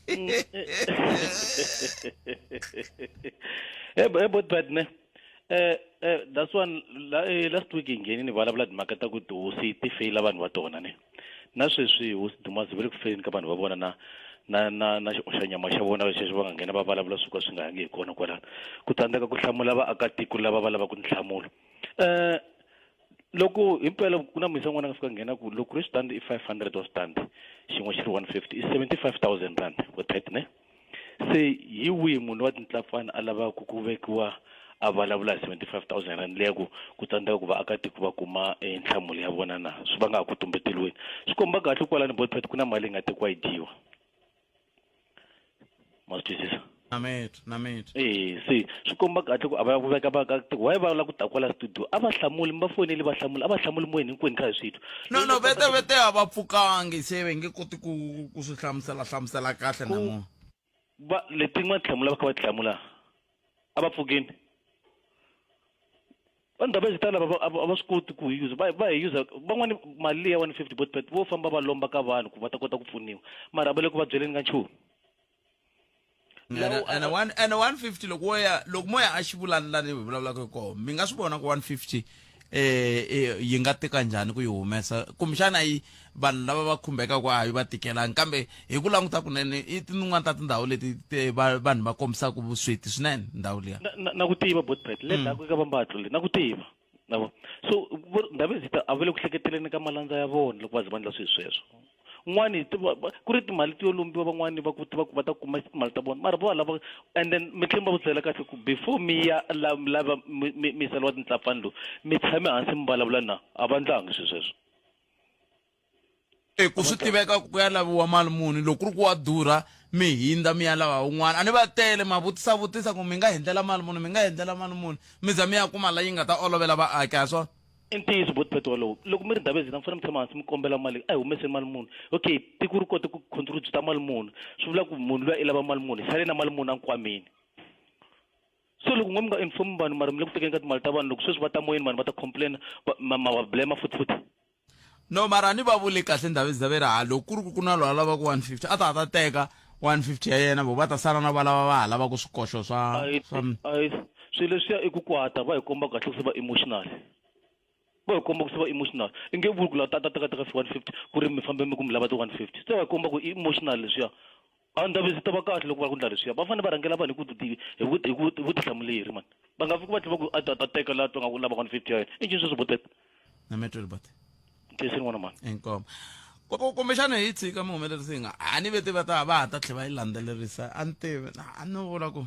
Hey, hey, but ne. That's one la, last week hi nghenini vulavula timhaka ta ku tihosi ti feyila vanhu va tona ne. Na sweswi hosi Dumazi va le ku feyileni ka vanhu va vona na na na na xioxanyama xa vona xexo va nga nghena va vulavula swo ka swi nga yangi hi kona kwalano. Ku tsandzeka ku hlamula vaakatiko lava va lavaka nhlamulo. Loko himpela ku na muyisa un'wana a nga fika nghena ku loko ri switandi i 500 wa switandi xin'we xi ri 150 i 75000 rand wa tight ne se hi wihi munhu wa tintlapfana a lavaka ku vekiwa a vulavula hi 75000 rand leya ku ku tsandzeka ku vaakatiko va kuma eh, nhlamulo ya vona na swi va nga ha ku tumbeteliweni swi komba kahle kwalani botpet ku na mali yi nga tekiwa yi dyiwa ma swi twisisa na mitwa na mitwa eh se swi komba kahle ku a va ku veka vaakatiko why va lava ku ta kwala studio a va hlamuli mi va foneli va hlamula a va hlamuli moyeni hinkwenu kha hi swi twa no no vete vete a va pfukangi se va nge koti ku ku swi hlamusela hlamusela kahle namuntlha va letin'wana hlamula va kha va hlamula a va pfukini vanhu lava zita lava a va swi koti ku yi use va va yi use van'wani mali leyi ya 150 bot vo famba va lomba ka vanhu ku va ta kota ku pfuniwa mara a va le ku va byeleni ka nchumu ene one ene 150 loko wo ya loko mo ya a xivulani lani hi vulavulaka hi kona mi nga swi vona ku 150 eh yi nga tika njhani ku yi humesa kumbexana yi vanhu lava va khumbekaka a yi va tikelangi kambe hi ku languta kunene i tin'wana ta tindhawu leti vanhu va kombisaka vusweti swinene ndhawu liya na, na ku tiva botpet le ndzhaku eka vambatlo le na ku tiva na so ndhavezita a va le ku hleketeleni ka malandza ya vona loko va ze va endla swilo sweswo un'wani ku ri timali ti yo lombiwa van'wani va ku tiva ku va ta kuma timali ta vona mara vo lava and then mi tlhela mi va vutisela kahle ku before mi ya lava mi saliwa tintlapfani lowu mi tshame hansi mi vulavula na a va ndlangi swilo sweswo e ku swi tiveka ku ya laviwa mali muni loko ku ri ku wa durha mi hindza mi ya lava wun'wana a ni va tele ma vutisa vutisa ku mi nga hindlela mali muni mi nga hindlela mali muni mi za mi ya kuma la yi nga ta olovela vaaki ha swona i ntiyiso botpet wolowo loko mi ri ndhavezini a mi fanele mi tshama hansi mi kombela mali a hi humeseni mali muni okay tiko ri kote ku contribute mali muni swi vula ku munhu luya i lava mali muni hi sale na mali muni ankwameni so loko n'we mi nga inform vanhu mara mi le ku tekeni ka timali ta vanhu loko sweswi va ta moyeni vanhu va ta complain ma va blame futhi futhi. No mara ni va vuli kahle Ndhavezitha ve ri ha loko ku ri ku ku na loyi a lavaka 150 a ta a ta teka 150 ya yena vo va ta sala na valava va ha lavaka swikoxo swa A yi swa a yi swilo leswiya i ku kwata va hi komba kahle ku se va emotional va hi komba ku se va emotional i nge vuli ku la ta ta teka teka 150 ku ri mi fambe mi ku mi lava ti 150 se va hi komba ku i emotional leswiya a Ndhavezitha va kahle loko va ku endla leswiya va fanele va rhangela vanhu hi ku ti hi ku hi ku hi vutihlamuleri mani va nga fiki va tlhela va ku a ta ta teka la twa nga ku lava 150 ya yena i ncini sweswo boteta na metweli bot nkhensini n'wana mani inkomo kumbexana hi tshika muhumelerisi hi nga a ni veti va ta va ha ta tlhela va yi landzelerisa a ni tivi a ni vula ku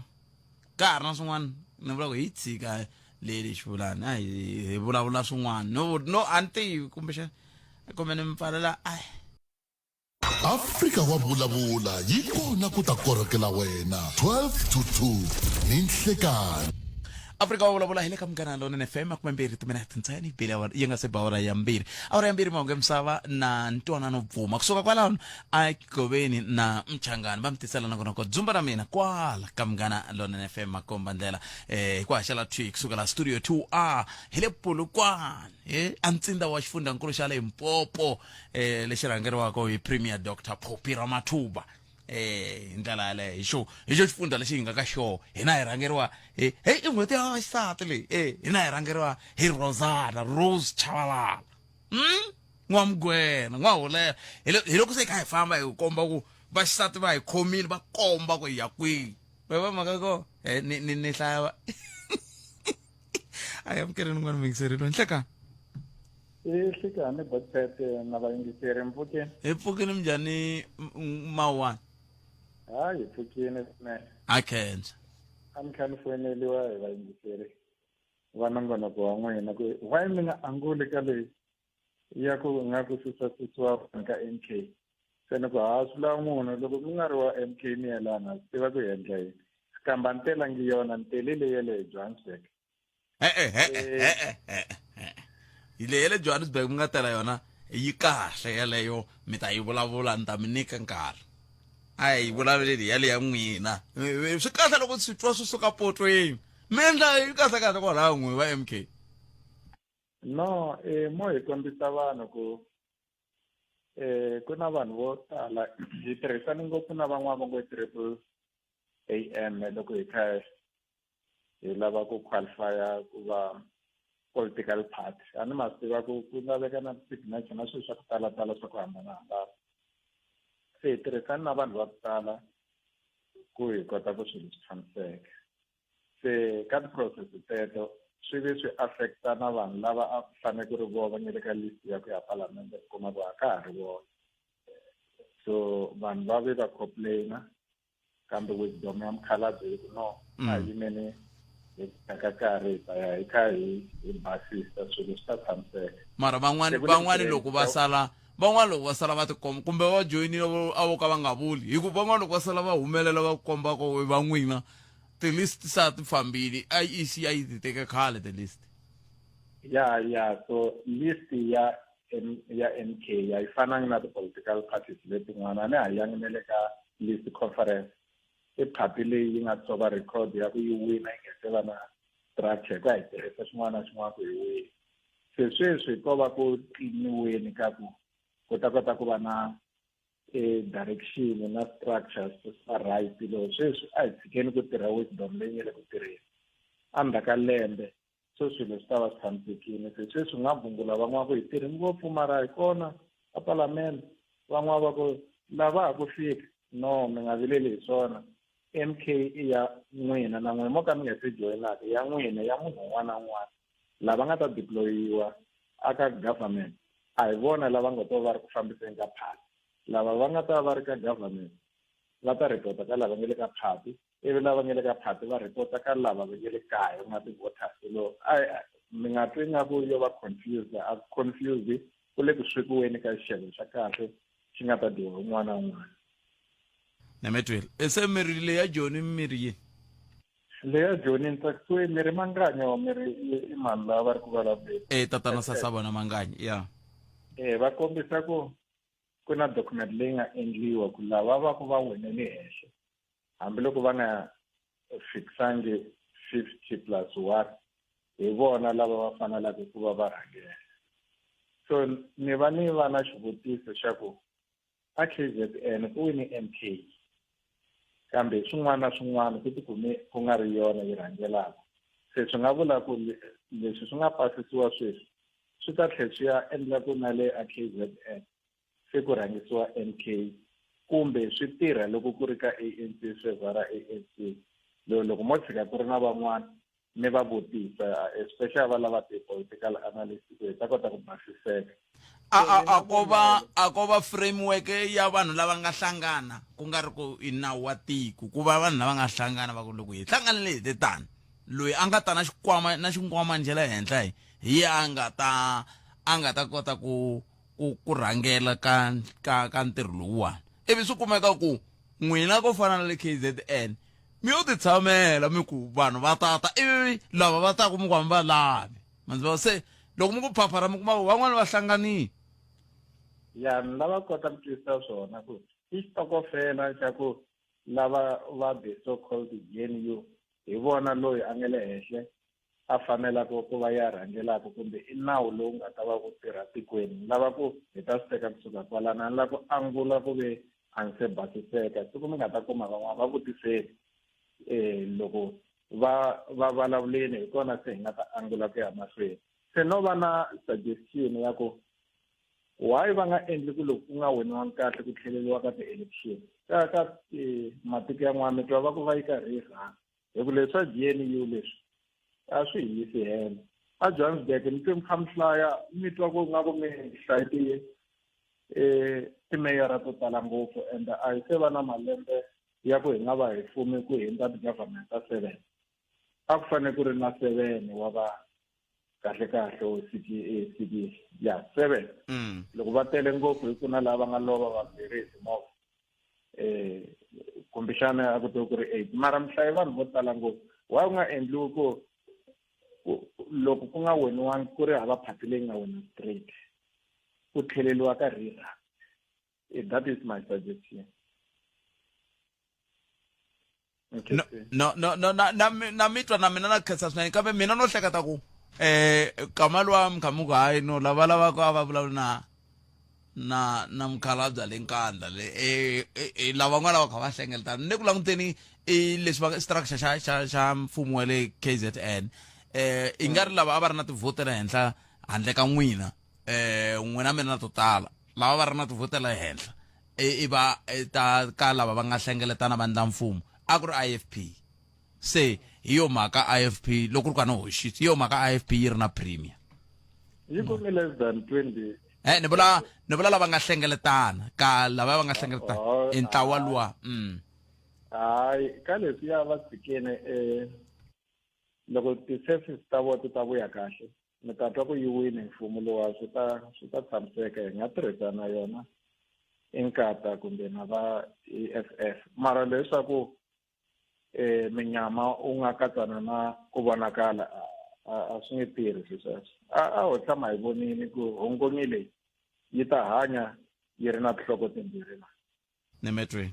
ka ha ri na swin'wana ni vula ku hi tshika leyi xivulani a hi hi vulavula swin'wana no no a ni tivi kumbexana kumbe ni mi pfalela a Afrika wa vulavula yi kona ku ta korhokela wena 12 to 2 ni nhlekani. Afrika wa vulavula hi le ka Munghana Lonene FM 20 timinete ntsena yi bile awara yi nga se ba awara ya mbirhi awara ya mbirhi mahungu ya misava na ntwanano bvuma kusuka kwalano a goveni na mchangani va mi tisela nongonoko dzumba na mina kwala ka Munghana Lonene FM makomba ndlela eh hi ku haxela thwi kusuka la studio 2A hi le Polokwane eh a ntsinda wa xifundzankulu xa Limpopo eh lexi rhangeriwaka hi Premier Dr Phophi Ramathuba eh hi ndlela yaleyo hi xo hi xo xifundza lexi hi nga ka xo hina hi rhangeriwa hi hey i n'hweti ya vaxisati leyi eh hina hi rhangeriwa hi Rosana Rose Chabalala n'wamugwena n'wahulela hi hi loko se hi kha hi famba hi komba ku vaxisati va hi khomile va komba ku hi ya kwihi va va mhaka ko eh, ni ni ni hlaya a hi amukeleni n'wana muyingiseri loyi nhlekani I nhlikani Botpete na vayingiseri mi pfukini? Hi pfukini minjhani Mawuwani? Ha hi pfukini swinene. Ha khensa. A ni kha ni foyineliwa hi vayingiseri va nongonoko wa n'wina ku why mi nga anguli ka leyi ya ku nga ku susasusiwa vanhu ka MK se ni ku ha swi lava munhu loko mi nga ri wa MK mi yelana swi tiva ku hi endla yini kamba ni telangi yona ni tele leyi ya le Johannesburg e-e e-e e-e leyi ya le Johannesburg mi nga tela yona yi kahle yeleyo mi ta yi vulavula ni ta mi nyika nkarhi a hi vulavuleli yale ya n'wina swi kahle loko swi twa swi suka potweni mi endla yi kahle kahle kwalaho n'wi va MK no eh mo hi kombisa vanhu ku eh ku na vanhu vo tala hi tirhisani ngopfu na van'wana va ngo triple AM loko hi kha hi lava ku qualifya ku va political party a ni ma swi tiva ku ku laveka na signature na swilo swa ku talatala swa ku hambanahambana se hi tirhisani na vanhu va ku tala ku hi kota ku swilo swi tshamiseka se ka ti-process teto swi ve swi affecta na vanhu lava a fanele ku ri vona va nga le ka list ya ku ya palamende u kuma ku a ka ha ri vona so vanhu va ve va complaina kambe wisdom ya mukhalabye yi ku no a hi yimeni hi ka karhi hi ta ya hi kha hi hi basisa swilo swi ta tshamiseka mara van'wani van'wani loko va sala van'wani loko va sala va tikomba kumbe va joyinile a vo ka va nga vuli hi ku van'wani loko va sala va humelela va komba ku va n'wina ti-list sa ti fambile IEC a yi ti teke khale ti-list ya ya so list ya M, ya MK a yi fanangi na ti-political parties letin'wana a ni ha yangi na le ka list conference i party leyi yi nga tshova record ya ku yi wina yi nga se va na structure ku a yi tirhisa xin'wana na xin'wana ku yi wina se sweswi ko va ku tliniweni ka ku ku ta kota ku va na e direction na structure swa right loko sweswi a hi tshikeni ku tirha wisdom leyi nga le ku tirheni endzhaku ka lembe so swilo swi ta va swi tshamisekile se sweswi nga vungula van'wana ku hi tirhi ngopfu mara hi kona a palamende van'wana va ku lava ha ku fika no mi nga vileli hi swona MK i ya n'wina na n'wina mo ka mi nga se joyinaka ya n'wina ya munhu un'wana na un'wana lava nga ta deployiwa aka government a hi vona lava nga ta va ri ku fambiseni ka party lava va nga ta va ri ka government va ta report ka lava nga le ka party ivi lava nga le ka party va report ka lava va nga le kaya ku nga ti-voters lo a mi nga twi nga ku yo va confused a confused ku le ku swekiweni ka xixevo xa kahle xi nga ta dyiwa un'wana na un'wana nametwele ese miri leyi ya joni miri yini leya joni ni tsakisiwe miri manganyo miri i mani lava va ri ku vulavuleni e tatana sasavona manganyi ya e va kombisa ku ku na document leyi nga endliwa ku lava va ku va winele henhla hambiloko va nga fikisangi 50 plus 1 hi vona lava va faneleke ku va va rhangela So ni va ni va na xivutiso xa ku a KZN ku wine MK kambe swin'wana na swin'wana ku tikume ku nga ri yona yi rhangelaka. Se swi nga vula ku leswi swi nga pasisiwa sweswi swi ta tlhela swi ya endla ku na le a KZN se ku rhangisiwa MK kumbe swi tirha loko ku ri ka ANC fevhara ANC loko mo tshika ku ri na van'wana ni va vutisa especially va lava ti-political analyst ku hi ta kota ku basiseka. A a a ko va a ko va framework ya vanhu lava nga hlangana ku nga ri ku i nawu wa tiko ku va vanhu lava nga hlangana va ku loko hi hlanganile hi te tani loyi a nga ta na xikwama na xinkwamani xa le henhla hi hi ye a nga ta a nga ta kota ku ku ku rhangela ka ka ka ntirho lowuwani ivi swi kumeka ku n'wina ko fana na le KZN mi yo titshamela mi ku vanhu va tata ivi lava va taku mi ku a mi va lavi mandziva se loko mi ku phaphara mi kuma ku van'wani va hlanganile. Ya ni lava ku kota ku twisisa swona ku i xitokofela xa ku lava va the so called GNU hi vona loyi a nga le henhle a fanelaka ku va ya rhangelaka kumbe i nawu lowu nga ta va ku tirha tikweni. Ni lava ku hi ta swi teka kusuka kwalano. A ni lava ku angula ku ve a ni se basiseka. Siku mi nga ta kuma van'wana va vutiseni um loko va va vulavuleni hi kona se hi nga ta angula ku ya mahlweni. Se no va na suggestion ya ku why va nga endli ku loko ku nga winiwangi kahle ku tlheleriwa ka ti-election ka ka matiko yan'wana mi twa va ku va yi karhi yi rhanga. Hi ku leswi swa GNU leswi a swi hi yisi helo. A Johannesburg ni twe mi kha mi hlaya mi twa ku nga ku mi hlaye ti timeyara to tala ngopfu and a hi se va na malembe ya ku hi nga va hi fume ku hindza ti-government ta 7. A ku fanele ku ri na 7 wa vanhu kahle kahle o siki siki ya 7. Loko va tele ngopfu hi ku na lava nga lova vambirhi hi timovha. Kumbexana a ku to ku ri 8 mara mi hlaye vanhu vo tala ngopfu. Why ku nga endliwi ku loko ku nga winiwangi ku ri hava party leyi nga wina straight ku tlheleriwa ka rerun. That is my suggestion. No, no, no, no, na, na, na mitwa na mina na khensa swinene kambe mina no hleketa ku kama luwa mi kha mi ku hayi no lava lavaka a va vulavula na na na mukhalabya le nkandla le lavan'wana va kha va hlengeletana ni le ku languteni i leswi va structure xa xa xa mfumo wa le KZN i nga ri lava a va ri na tivhote le henhla handle ka n'wina n'wina mi ri na to tala lava va ri na tivhote le henhla i va ta ka lava va nga hlengeletana va ndla mfumo a ku ri IFP se hi yo mhaka IFP loko ri ku a ni hoxisi hi yo mhaka IFP yi ri na premier yi kume less than 20 ni vula ni vula lava nga hlengeletana ka lava va nga hlengeletana i ntlawa luwa. Hayi ka leswiya va tshikene loko ti-service ta vona ti ta vuya kahle mi ta twa ku yi wini mfumo lowa swi ta swi ta tshamiseka hi nga tirhisa na yona inkatha kumbe na va EFF mara leswaku minyama u nga katsana na ku vonakala a swi nge tirhi swilo sweswo. A ho tshama hi vonile ku hongonyi leyi yi ta hanya yi ri na tinhloko timbirhi na. Nemetweni.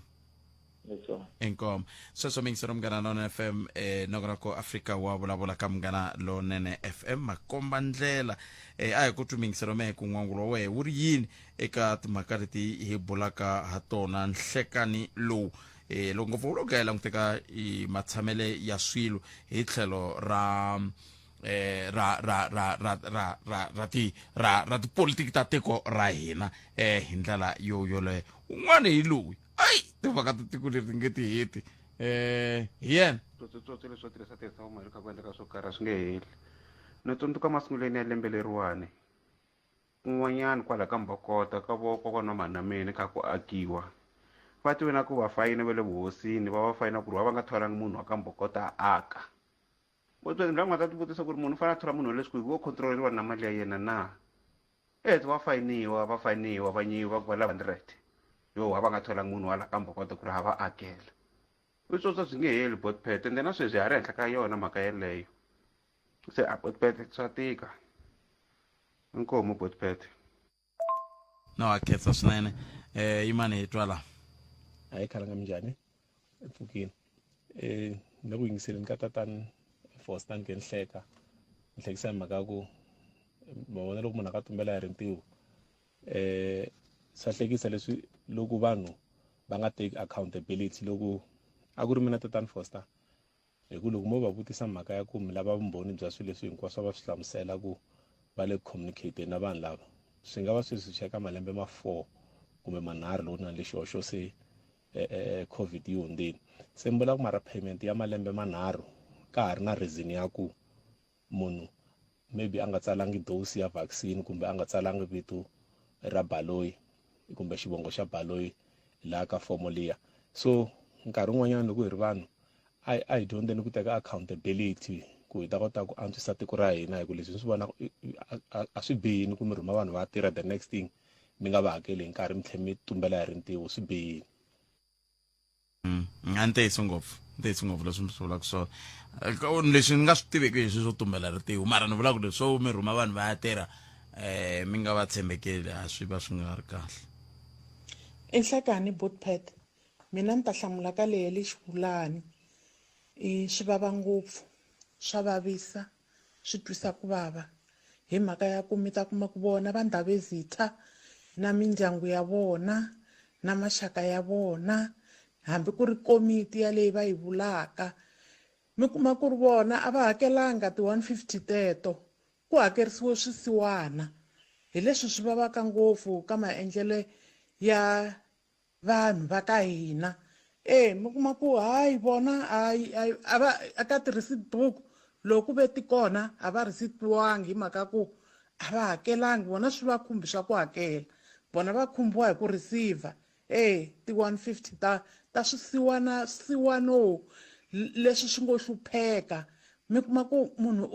Yes, sir. Inkomo. Sweswo mingisero Munghana Lonene FM nongonoko Afrika wa vulavula ka Munghana Lonene FM makomba ndlela a hi ku twi mingisero mehe ku n'wangulo wa wehe wu ri yini eka timhaka leti hi bulaka ha tona nhlekani lowu loko ngopfu loko hi languteka i matshamele ya swilo hi tlhelo ra ra ra ra ra ra ra ra ti ra ra tipolitiki ta tiko ra hina hi ndlela yo yoleyo un'wana hi loyi ai timhaka ta tiko leri ti nge ti heti hi yena Tsotsotsotso leswo tirhisa tirhisa mali kha ku endleka swo karhi a swi nge heli. No tsundzuka masungulweni ya lembe leriwani kun'wanyana kwala ka Mbhokota ka vo kokwana wa mhani na mina kha ku akiwa va tive na ku va fayina va le vuhosini va va fayina ku ri wa va nga tholangi munhu wa ka Mbhokota a aka. La nga ta ti vutisa ku ri munhu u fanele a thola munhu wa le swi wo control-eriwa na mali ya yena na. Eya va fayiniwa va fayiniwa va nyiwa ku va lava 100 yo wa va nga tholangi munhu wa la ka Mbhokota ku ri ha va akela. Vutsotsi byi nge heli botpet ende na sweswi ha ri henhla ka yona mhaka yeleyo. Se a botpet swa tika. Inkomu botpet. No a khetsa swinene yimani hi twa la. Hayi khalanga minjhani i pfukile ni le ku yingiseleni ka tatani Foster ni ke ni hleka ni hlekisa hi mhaka ya ku Ma vona loko munhu a ka tumbela hi rintiho swa hlekisa leswi loko vanhu va nga teki accountability loko a ku ri mina Tatana Foster hi ku loko mo va vutisa mhaka ya ku mi lava vumbhoni bya swilo leswi hinkwaswo va swi hlamusela ku va le ku communicate na vanhu lava swi nga va sweswi cheka malembe ma 4 kumbe manharhu loko na le xihoxo se COVID yi hundzile se mi vula ku mara payment ya malembe manharhu ka ha ri na reason ya ku munhu maybe a nga tsalangi dose ya vaccine kumbe a nga tsalangi vito ra baloyi kumbe xivongo xa baloyi laha ka fomo liya so nkarhi wun'wanyana loko hi ri vanhu a a hi dyondzeni ku teka accountability ku hi ta kota ku antswisa tiko ra hina hi ku leswi ni swi vonaka a swi bihini ku mi rhuma vanhu va tirha the next thing mi nga va hakeli hi nkarhi mi tlhela mi tumbela hi rintiho swi bihile. A ntiyiso ngopfu ntiyiso ngopfu leswi mi swi vulaka swona. Leswi ni nga swi tiveki hi swi swo tumbela ritiho mara ni vulaka leswi swo mi rhuma vanhu va ya tirha um mi nga va tshembekeli a swi va swi nga ri kahle. I nhlekani Bootpet mina ni ta hlamula ka leyi ya le Xivulani i swi vava ngopfu swa vavisa swi twisa ku vava hi mhaka ya ku mi ta kuma ku vona va Ndhavezitha na mindyangu ya vona na maxaka ya vona hambi ku ri komiti yaleyi va yi vulaka mi kuma ku ri vona a va hakelanga ti-150 teto ku hakerisiwe swisiwana hi leswi swi vavaka ngopfu ka maendlelo ya vanhu va ka hina e mi kuma ku hayi vona hayi a va a ka ti-receipt book loko ku ve ti kona a va receipt-iwangi hi mhaka ku a va hakelangi vona swi va khumbi swa ku hakela vona va khumbiwa hi ku receiver e ti-150 ta ta swisiwana swisiwano leswi swi ngo hlupheka mi kuma ku munhu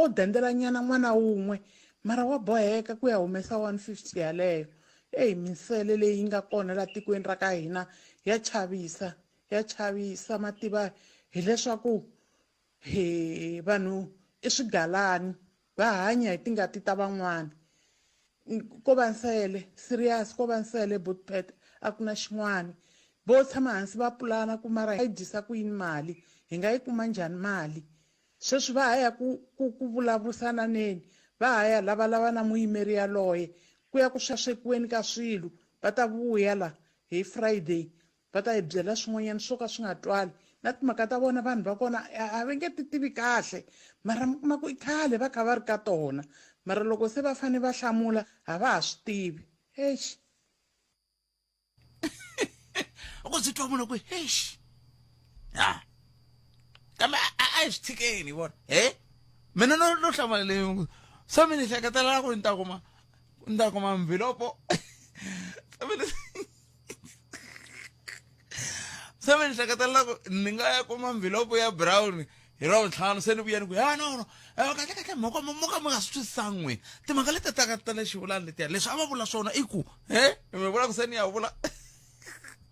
o dendela nyana n'wana wun'we mara wa boheka ku ya humesa 150 yaleyo Eyi minsele leyi yi nga kona la tikweni ra ka hina ya chavisa ya chavisa ma tiva hileswaku he vanhu i swigalani va hanya hi tingati ta van'wana ko va nsele serious ko va nsele botpet a ku na xin'wana vo tshama hansi va pulana ku mara yi dyisa ku yini mali hi nga yi kuma njhani mali Sweswi va ha ya ku, ku, ku vulavurisananeni, va ha ya lavalava na muyimeri yaloye, ku ya ku sweswekiweni ka swilo. Va ta vuya la hi Friday, va ta hi byela swin'wanyana swo ka swi nga twali. Na timhaka ta vona vanhu va kona a, a va nge ti tivi kahle, mara mi kuma ku i khale va kha va ri ka tona. Mara loko se va fane va hlamula, a va ha swi tivi. Eish! u ku byi twa munhu ku hex a kambe a a hi swi tshikeni vona he mina no no hlamala leyi se mi ni hleketelela ku ni ta kuma ni ta kuma mvilopo se mi ni hleketelela ku ni nga ya kuma mvilopo ya brown hi ravuntlhanu se ni vuya ni ku ya no no kahle kahle mhaka mo ka mi nga swi twisisanga n'wina timhaka leti ta ka ta le xivulani letiya leswi a va vula swona i ku he mi vula ku se ni ya vula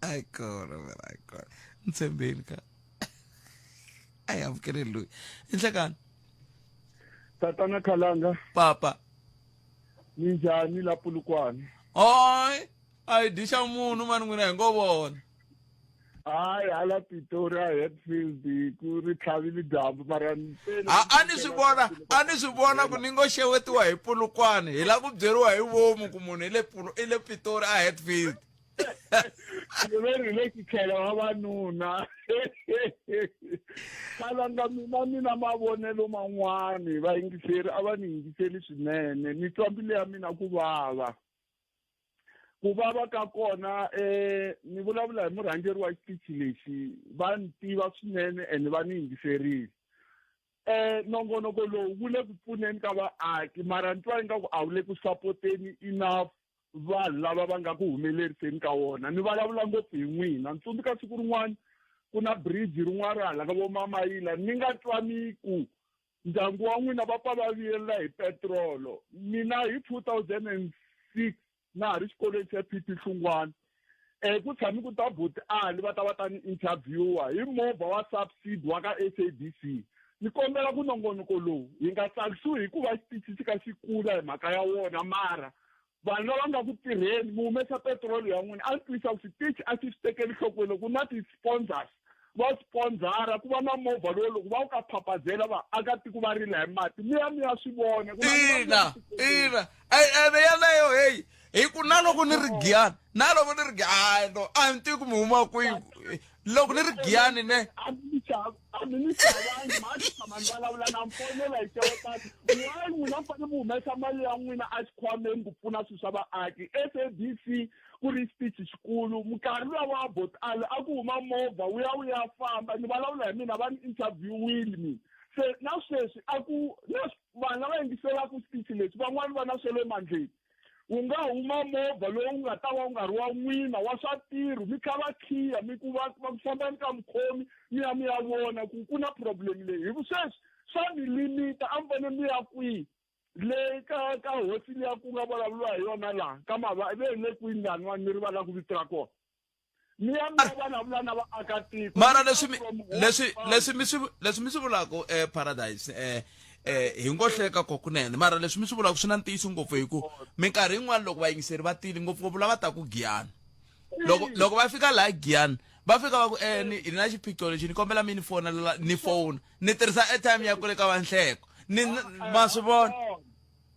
ayi kona vera ayi kona ni tshembeni ka a hi amukeleni loyi i nhlekani Tatana Khalanga. Papa. Minjhani la Polokwane? Hayi, a hi dixa munhu mani n'wina hi ngo vona. Hayi hala Pretoria Hatfield ku ri tlhavile dyambu mara a a ni swi vona a ni swi vona ku ni ngo xewetiwa hi Polokwane hi la ku byeriwa hi vomu ku munhu hi le i le Pretoria a Hatfield. Ve ri le xitlhelo vavanuna Khalanga mina ni na mavonelo man'wani vayingiseri a va ni yingiseli swinene ni twa mbilu ya mina ku vava ku vava ka kona eh ni vulavula hi murhangeri wa xitichi lexi va ni tiva swinene ene va ni yingiserile eh nongonoko lowu wu le ku pfuneni ka vaaki mara ni twa ingaku a wu le ku sapoteni enough vanhu lava va nga ku humeleriseni ka wona ni vulavula ngopfu hi n'wina ni tsundzuka siku rin'wana ku na bridge rin'wana ri hala ka vo Mamayila ni nga twa mi ku ndyangu wa n'wina va pfa va viyelela hi petirolo mina hi 2006 na ha ri xikolweni xa PP Hlungwana um ku tshame ku ta buti Ali va ta va ta ni interviewer hi movha wa subsidy wa ka SABC ni kombela ku nongonoko lowu hi nga tsakisiwi hikuva xitichi xi ka xi kula hi mhaka ya wona mara vanhu lava nga ku tirheni mi humesa petiroli ya n'wina a ni twisa ku xitichi a xi swi tekeli nhlokweni ku na ti-sponsors. Va sponsora ku va na movha lowu loko va wu ka phaphazela vaakatiko va rila hi mati mi ya mi ya swi vona ku na Ina, ina. Ene yaleyo heyi hi ku na loko ni ri Giyani, na loko ni ri Giyani, no, a ni tivi ku mi huma kwihi. Loko ni ri Giyani ne. A mi xavi, a mi ni xavangi, mhani tshama ni vulavula na mi fonela hi xewetani. Why n'wina mi fanele mi humesa mali ya n'wina exikhwameni ku pfuna swilo swa vaaki? SABC ku ri xitichi xikulu minkarhi luya wa bot ali a ku huma movha wu ya wu ya famba ni vulavula hi mina va ni interviewile mina se na sweswi a ku na vanhu lava yingiselaka xitichi lexi van'wani va na swa le mandleni wu nga huma movha lowu nga ta va wu nga ri wa n'wina wa swa ntirho mi kha va khiya mi ku va va ku fambani ka mukhomi mi ya mi ya vona ku ku na problem leyi hi ku sweswi swa mi limita a mi fanele mi ya kwihi le ka ka hosi liya ku nga vulavuriwa hi yona laha ka mava ve le kwini laniwani mi rivalaka vito ra kona mi ya mi ya vulavula na vaakatiko mara leswi mi leswi leswi mi swi leswi mi swi vulaka eh paradise eh eh hi ngo hleka ko kunene mara leswi mi swi vulaka swi na ntiyiso ngopfu hi ku minkarhi yin'wana loko vayingiseri va tile ngopfungopfu lava taku giyani loko loko va fika laha giyani va fika va ku eh ni hi na xiphiqo lexi ni kombela mi ni fonela ni fona ni tirhisa airtime ya kule ka vanhleko ni ma swi vona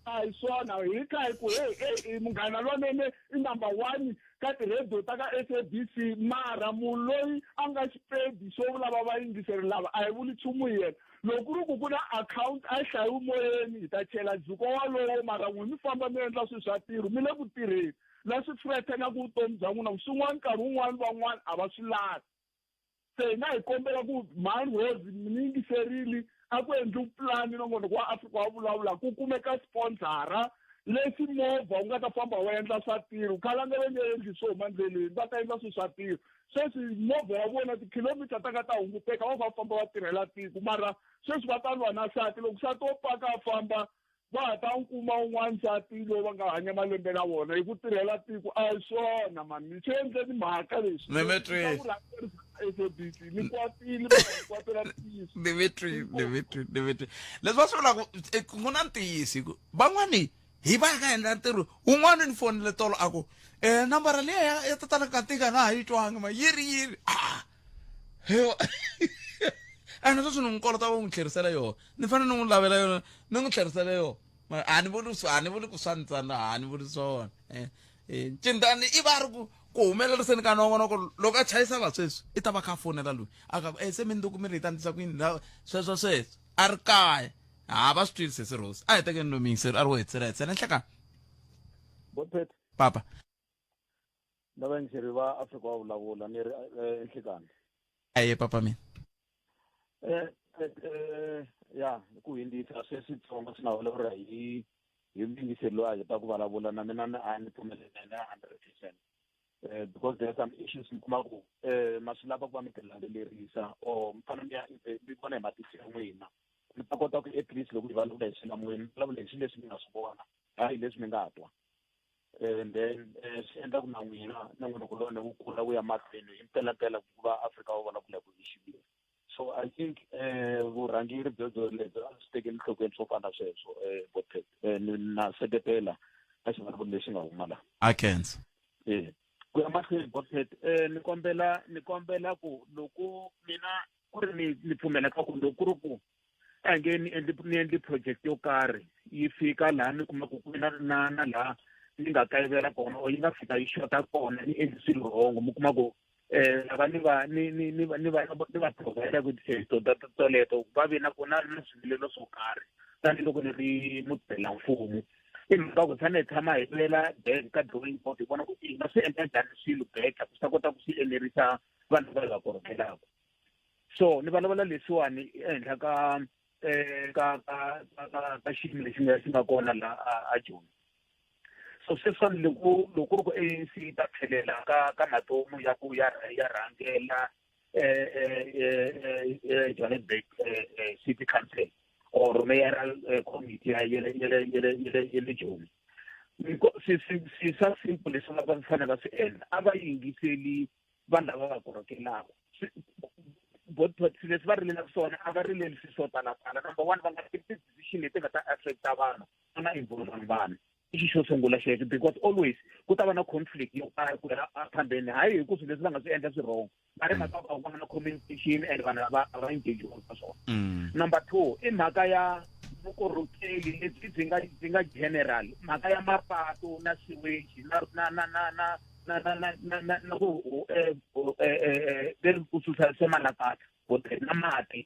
a hi swona hi kha hi ku hey hey munghana lonene i number one ka tirhediyo ta ka SABC mara munhu loyi a nga xipedi xo vulava vayingiseri lava a hi vuli nchumu hi yena loko ku ri ku ku na akhawunti a yi hlayiwi moyeni hi ta chela jiko walowo mara n'wi mi famba mi endla swilo swa ntirho mi le ku tirheni leswi threatenaka vutomi bya n'wina swin'wana nkarhi wun'wani van'wana a va swi lavi se hina hi kombela ku mhani Rose mi ni yingiserile a ku endliwi pulani nongonoko wa Afrika wa vulavula ku kumeka sponsora lexi movha wu nga ta famba wu endla swa ntirho khalanga va nge endli swo huma ndleleni va ta endla swilo swa ntirho sweswi movha ya vona tikhilomitha ta ka ta hunguteka va va famba va tirhela tiko mara sweswi va ta lwa na nsati loko nsati wo paka a famba va ha ta n'wi kuma un'wana nsati lowu va nga hanya malembe na vona hi ku tirhela tiko a hi swona mani ni swi endleni mhaka leswi Dimitri. SABC ni kwatile ni kwatela ntiyiso Dimitri Dimitri Dimitri leswi va swi vulaka eh, ku na ntiyiso hi ku van'wani hi va ka endla ntirho wun'wana ni fonele tolo a ku um nambara liya ya ya tatana katika na ha yi twangi ma yi ri yini ah ene sweswi ni n'wi kolota va n'wi tlherisela yona ni fanele ni n'wi lavela yona ni n'wi tlherisela yona mara a ni vuli a ni vuli ku swa ni tsana a ni vuli swona eh, eh, cindani i va ri ku ku humeleriseni ka nongonoko loko a chayisa la sweswi i ta va kha a fonela loyi a ka ku e se minduku mi ri hi ta ndlisa ku yini sweswo sweswo a ri kaya ha va swi twile sesi rose a hi tekeni loyi miyingiseri a ri wo hetisela hetisela nhlekani papa na vayingiseri va Afrika wa vulavula ni ri eh, enhlekani aye papa mina eh, eh, eh, ya hi ku hindzisa sweswitsongo swi nga vulavula hi hi muyingiseri loyi a heta ku vulavula na mina ni a ni pfumelelana na 100% eh, because there are some issues mi kuma ku eh, ma swi lava ku va mi ti landzelerisa or mi fanele mi ya mi vona hi matihlo ya n'wina mi ta kota ku at least loko hi vulavula hi swilamoyeni mi vulavula hi swilo leswi mi nga swi vona hayi leswi mi nga twa and then eh, swi endla ku na n'wina nongonoko lowune wu kula wu ya mahlweni hi mpelampela ku va Afrika wa vulavula hi xiviri so i think eh vurhangeri byebyo lebyi a swi tekeli enhlokweni swo fana na sweswo um botpet um na seketela ka xivulavuri lexi nga huma laha a khensa e ku ya mahlweni botpet um ni kombela ni kombela ku loko mina ku ri ni ni pfumela ka ku loko ku ri ku a nge ni endli ni endli project yo karhi yi fika laha ni kuma ku ku na na na laha ni nga kayivela kona or yi nga fika yi xota kona ni endli swilo wrong mi kuma ku eh lava ni va ni ni ni va ni va ni va provide ku ti to toleto va vi na ku na na swivilelo swo karhi tanihiloko ni ri mutirhela mfumo i mhaka ku tshame hi tshama hi vuyela back ka drawing board hi vona ku hi nga swi endla njhani swilo better ku swi ta kota ku swi enerisa vanhu va hi va korhokelaka so ni vulavula leswiwani ehenhla ka eh ka ka ka ka xiyimo lexi nga xi nga kona la a Joni so sweswiwani loko loko ku ri ku ANC yi ta tlhelela ka ka matomu ya ku ya ya rhangela eh eh eh Johannesburg City Council or mayoral committee ya yele yele yele yele yele Joni swi swi swi swa simple leswi va fanele va swi endla a va yingiseli vanhu lava va korhokelaka swilo leswi va rilelaka swona a va rileli swilo swo talatala number one va nga teki ti-decision leti nga ta affecta vanhu va nga involvangi vanhu. I xi xo sungula xexo because always ku ta va na conflict yo karhi ku ya phambeni hayi hi ku swilo leswi va nga swi endla swi wrong va ri mhaka ku va na communication and vanhu a va a va engage ka swona number two i mhaka ya vukorhokeli lebyi byi nga byi nga general mhaka ya mapatu na sewage na na na na na na na na na na na ku leri ku susa se malakata na mati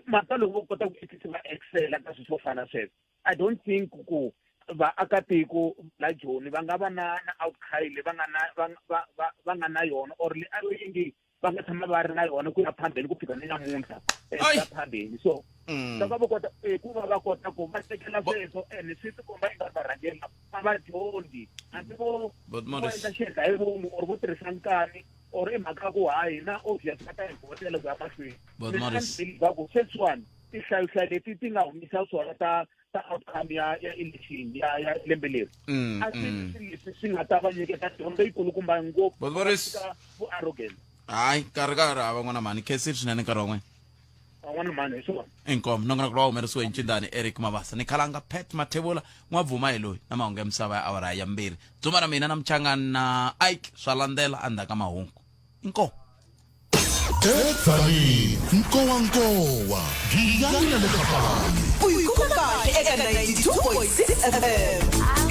mhaka loko vo kota ku at least va excela ka swilo swo fana sweswo i don't think ku vaakatiko la joni va nga va na na outcry leyi va nga na va va va va nga na yona or le a ingi va nga tshama va ri na yona ku ya phambeni ku fika ni namuntlha ya phambeni so loko va kota ku va va kota ku va tekela sweswo and swi tikomba inga varhangeri a va dyondzi hambi vo vo endla xiendla hi vomu or vo tirhisa nkani or i mhaka ku hayi na obvious va ta hi vhotela ku ya mahlweni mina a ni believe ku sweswiwani tinhlayohlayo leti ti nga humisa swona ta ta outcome ya ya election ya ya lembe leri a swi swi leswi swi nga ta va nyiketa dyondzo yikulukumba ngopfu But Boris- vu arrogance hayi nkarhi ka ri hava n'wana mhani khensile swinene nkarhi wa n'wina van'wana mhani hi swona inkomu nongonoko lowa humerisiwe hi ncindani eric mabasa ni khalanga pat mathebula n'wabvuma hi loyi na mahungu ya misava ya awara ya mbirhi dzuma na mina na muchangani na ike swa landzela endzhaku ka mahungu inkomu Edzanini nkowankowa giyani na le khampani U yi kuma kahle eka 92.6 FM.